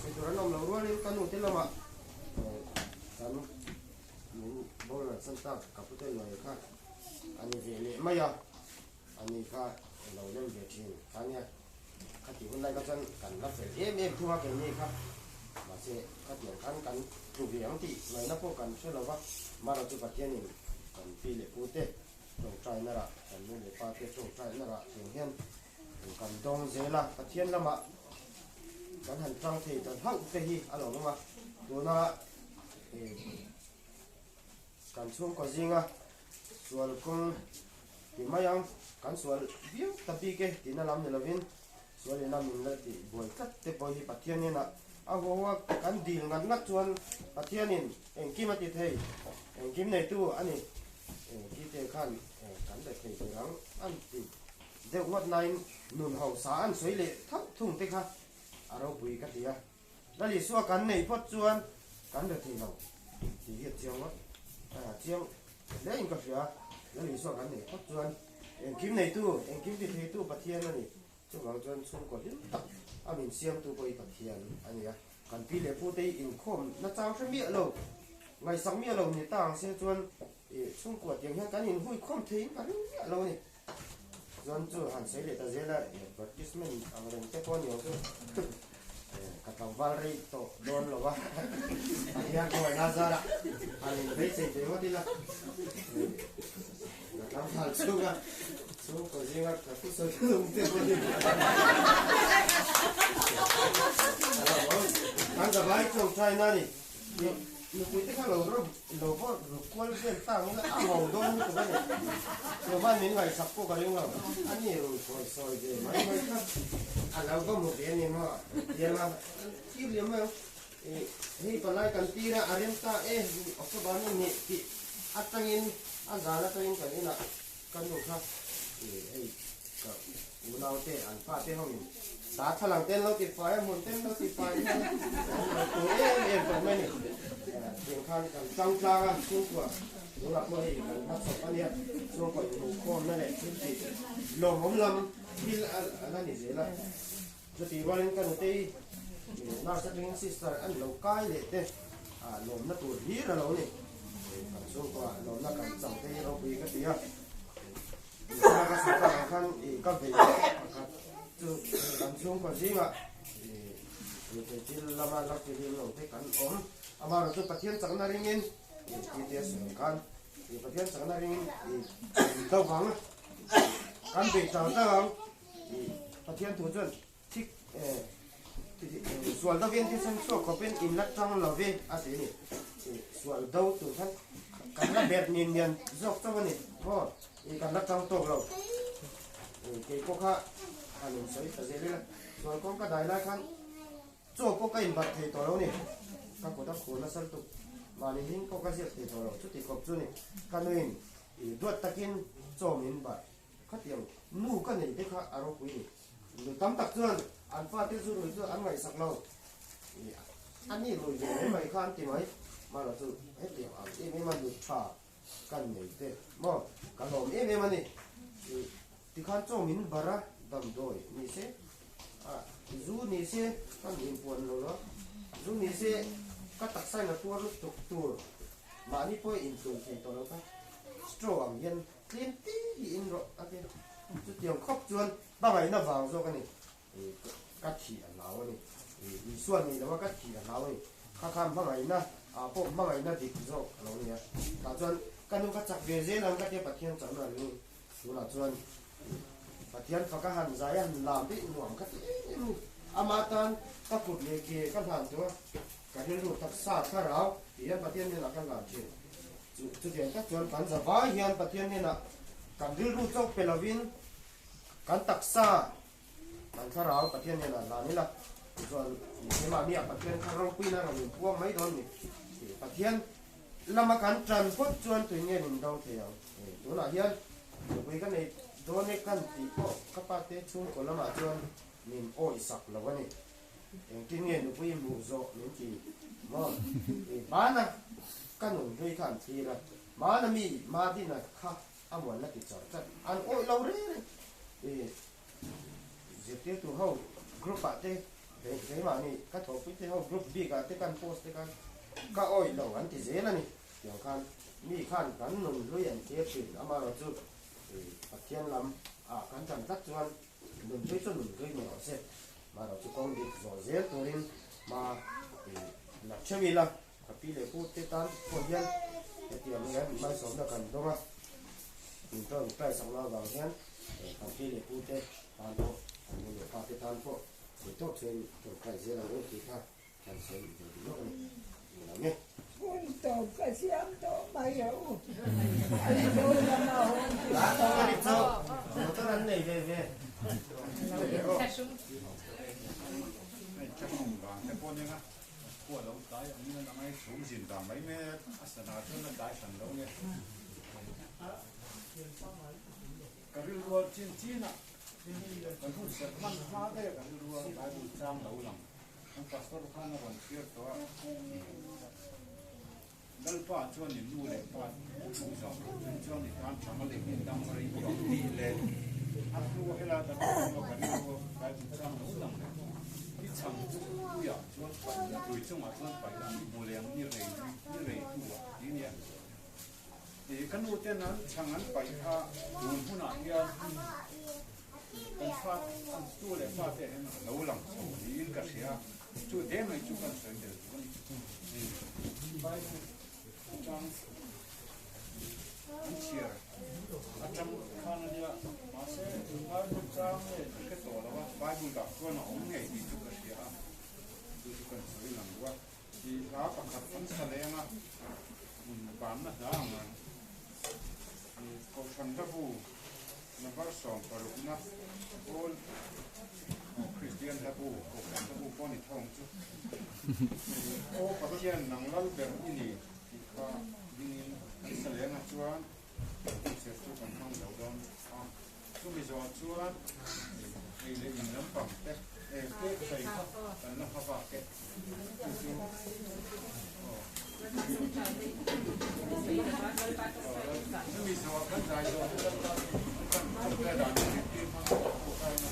sawi tur an awm lo rualin ka nu te lamah kan min boral san tak ka pu te luai kha a ni ve leh mai a, a ni kha lo lem ve thin kha nia, khati hun lai kha chuan kan la fel em em thung a keini kha, mahse khatiang khan kan tlu ve ang tih ngaihna pawh kan hre lo va, marawh chu Pathianin kan pi leh pu te Tawngtaina rah, kan nu leh pa te tawngtaina rah teng hian kan dawng zel a, Pathian lamah kan han tang thei ta hlauh te hi a lo awm a, tuna kan chhungkaw zinga sual kawng ti mai ang, kan sual viau ta bik e tihna lam ni lovin sual ina min la tih buai tlat te pawh hi Pathian ina a huau a, kan dil ngat ngat chuan Pathianin engkim a ti thei, engkim neitu a ni. Engkite khan kan be thei tur ang an ti deuh ngawt nain nun hausa an sawi leh thauh thung te kha a ropui ka ti a. Lal Isua kan nei phawt chuan kan be thei lo tih hi a chiang ngawt a, chiang hle in ka hria. Lal Isua kan nei phawt chuan engkim neitu, engkim ti theitu Pathian a ni. Chuvang chuan chhungkaw hlim tak a min siamtu pawh hi Pathian a ni a. Kan pi leh pute hi inkhawm nachang hre miah lo, ngaihsak miah lo ni ta ang se chuan chhungkua tiang hian kan inhuikhawm theiin ka ring miah lo a ni. Chuan chu han sawi leh ta zel a, advertisement ang reng te pawh a ni ang chu. Ka tlangval rei tawh dawn lo a, Pathian khawngaihna zarah han inbeisei ve ngawt ila. Ka tlangval chhunga chhungkaw zinga ka thusawi hlum te pawh ni. Kan zavai tawngtai na ni. Nupui te kha lo rawp lo vawrh ruk kual vel ta ang ila a ho dawn lutuk a ni. Chuan min ngaihsak pawh ka ring lo. A ni rui sawi sawi ve mai mai kha a lo va mu ve a ni maw? Tiang a thlir liam mai ang. Hei palai kan tir a, a rem ta e, October ni hnih tih atangin a zan atangin kan inah ka nu kha hei ka unau te an fa te ho in darthlalang te an lo ti fai a, hmun te an lo ti fai a, an lo tur em em tawh mai a ni. Tiang khan kan tlang tlang a, chhungkua tunah pawh hei kan hma chawp a nia, chhungkua inhmuhkhawmna leh thil tih lawmawm lam thil a la ni zel a. Chutih rualin ka nutei nurse atangin sister an lo kai leh te lawmna tur hlir a lo ni. Kan chhungkua lawmna kan chang te hi ropui ka ti a. Nula ka sawi tak ang khan ka vei pakhat chu kan chhungkua zingah nutei thil lama la filim lo te kan awm. Amaherawhchu chu Pathian chakna ringin tih te a sawi ang khan Pathian chakna ringin do vang kan bei chang chang ang. Pathian thu chuan thik sual dovin thisen chhuak khawpin in la tang lo ve a ti a ni. Sual do tur khan kan la ber nin nian zawk chauh a ni maw? Kan la tang tawk lo. Kei pawh kha han insawi ta zel ila sual kawng ka dai lai khan chaw pawh ka inbat thei tawh lo ni. Ka kut a khur nasa lutuk. Mahni hming pawh ka ziak thei tawh lo. Chuti khawp chu ni. Ka nuin duat takin chaw min bat. Khatiang nu ka nei te kha a ropui ni. Nu tam tak chuan an fate zu rui chu an ngaihsak lo. A ni rui ve mai mai kha an ti mai. Mahla chu hetiang ang em em a nu tha kan nei te maw ka lawm em em a ni. Tikhan chaw min bar a damdawi ni se, zu ni se kan inpuan lo lo a, zu ni se ka taksa in a tuar lutuk tur mahni pawh intlun thei tawh lo kha straw ang hian Tlem te hi in rawh a ti. Chutiang khawp chuan hmangaihna vang zawk a ni. Ka thih a hlau a ni. Isua nih loha ka thih a hlau a ni. Kha khan hmangaihna ah pawh hmangaihna dik zawk a lo ni a. Tah chuan ka nu ka chak ve zel ang ka tia Pathian chakna a ring. Tunah chuan Pathian faka han zai a han lam daih nuam ka ti em em a ni. Ama tan ka kut leh ke ka hlan tawh a, ka rilru taksa thlarau tih hian Pathian hnenah ka hlan thin. Chu chutiang tak chuan kan za vai hian Pathian hnenah kan rilru chauh pe lovin kan taksa, kan thlarau Pathian hnenah hlan ila, tichuan keimahni ah Pathian kha ropuina rawn inpuang mai dawn ni. Pathian lama kan tan phawt chuan tui nge min do thei ang. Tunah hian nupui ka nei dawn e kan tih pawh ka pate chhungkaw lamah chuan min awihsak lo a ni. Engtin nge nupui hmuh zawh min ti maw? Hmana ka nun hlui kha an thlir a, hmana mi Madina kha a muan la ti char chat, an awih lo reng reng. Zirtirtu ho group ah te keimahni ka thawhpui te ho group bik ah te kan post te khan ka awih lo an ti zel a ni. Tiang khan mi khan kan nun hlui an thlir thin, amaherawhchu Pathian lam ah kan tan tlat chuan Nunhlui chu nunhlui ni rawh se, mahrawh chu kawng dik zawh zel turin hma i la theuh ila, ka pi leh pu te tan pawh hian hetiang hian malsawmna kan dawng a, min tawng prize ang avang hian kan pi leh pu te tan pawh, kan nu leh pa te tan pawh theih tawp chuan tawngtai zel ang u tih kha Kan sawi ve duh lawk a ni. Ni lo nge? Hun tawp ka siam tawh mai a u. An zo lama hawn chu Lah tawng a ni chauh. Motor an nei ve ve. Hei thenawm vang te pawh nia khua lo tlai ang in a lang a, chhum zin vang mai mai a, a sana chuan a tlai hran lo nge. Ka rilru a chin chin a, kan hun serh hman hma daih a ka rilru a Bible chang lo lang. Kan pastor khan a rawn chhiar tawh a, Lalpa chuan i nu leh pa thu zawm loh chung chuan i tan tha ma leh in dang rei tawh ang tih leh a hnu a helai kan awm a ka rilru a Bible chang lo lang leh i chhang chu puiah chuan paih la, tui chungah chuan paih la, i hmu leh ang ni rei ni rei hnuah ti nia. Ka nu ten an chhang an paih kha tun hunah hian kan fa an tu leh fa te hian a lo lang chho niin ka hria. Chu te mai chu kan sawi tel duh a ni. Bible atang an chhiar atang khan a nia mahse Bible chang nge ka hre tawh lo a, Bible dah chuan a awm ngei tih chu ka hria a, chu chu kan sawi lang duh a. Tih hla pakhat an sa leng a, banna hla ang an Kohhran hlabu number 60 na All Kristian hlabu Kohhran hlabu pawh a ni tho ang chu. Aw Pathian nang lal ber i ni tih kha dingin an sa leng a chuan concert chu kan hmang lo dawn a. Chumi zawh chuan ei leh in lampang te eh cake chei kha kan la hma bak e chu chu aw chumi zawh kan zai zawh chu kan tawngtai dan zirtir hmang a tawngtai na.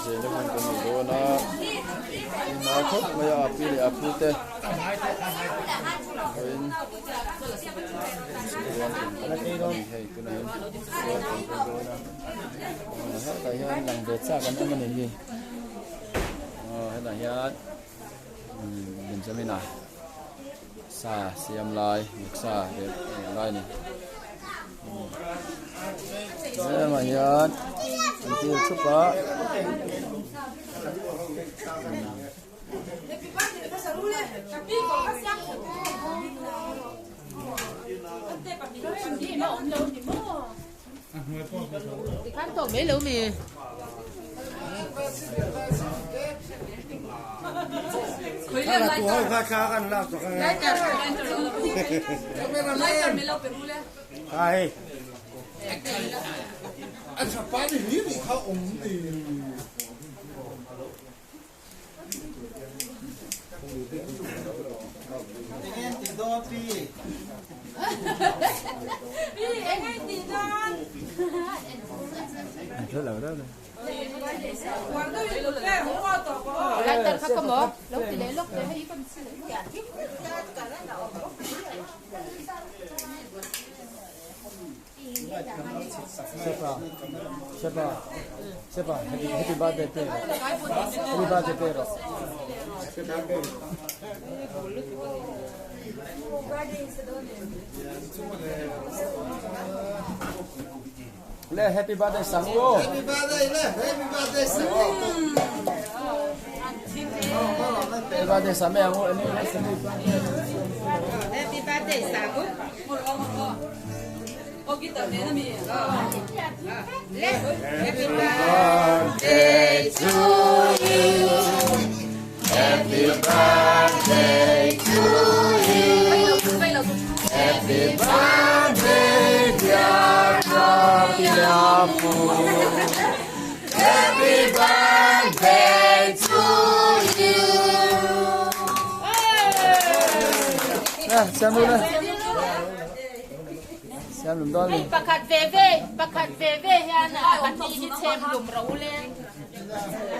Zela hun kan nei dawn a inhmai khawp mai a api leh apu te vawiin chuan in a ni hei tunah hian cake an pe dawn a hetah hian lang ve chak an awm a ni hi aw hetah hian Benjamina sa siam lai vawksa rep lai a ni hengah hian an kil thup a. Tikhan tawk mai lo mi. Lighter kha ka maw? Lo ti leh lawk teh hei kan Sepa, Sepa, Sepa, happy, happy birthday pe rawh. Happy birthday pe rawh. Le happy birthday sang u. Happy birthday le, happy birthday sang u. Happy birthday sang me ang u. Happy birthday sang u. Happy birthday to you. Happy birthday to you. Happy birthday, dear Rapiapu. Happy birthday to you. Xem luôn đây. Xem lùm đo Hei pakhat ve ve pakhat ve ve hian a pahnih hi chhem lum ro le.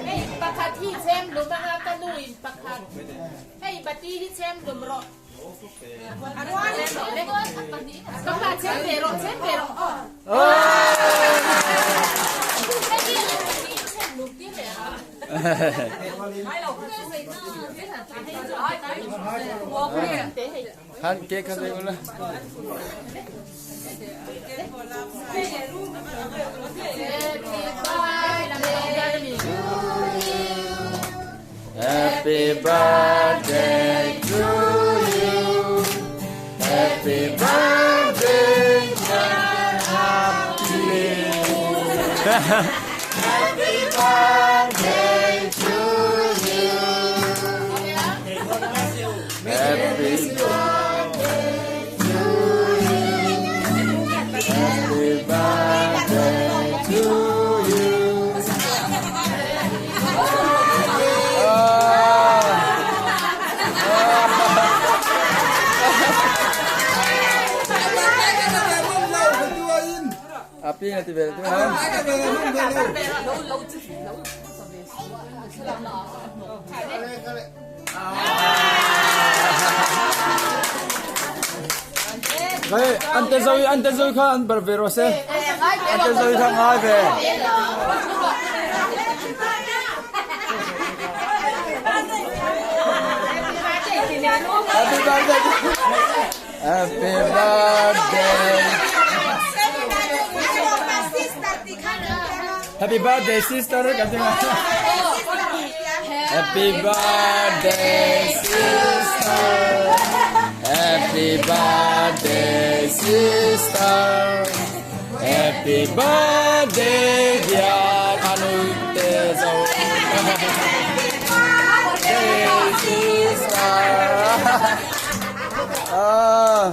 Hei pakhat hi chhem lum anga ka nu in pakhat. Hei bati hi chhem lum rawh. Ka pa chhem ve rawh chhem ve rawh aw. Hei hi an pahnih hi chhem lum tir leh a. Han cake kha zai ula. Happy birthday to you. Happy birthday, Happy. Happy birthday to you. Happy birthday to you. Happy birthday to you. A pi na ti ve tu ha. Đây, anh tên dâu, anh tên dâu kha anh bật về rồi xe. Anh tên dâu kha ngai về. Happy birthday. Happy birthday. Happy birthday sister cái gì mà. Happy birthday sister. Happy birthday sister. Happy birthday dear Anu Tezo. Birthday sister. Ah.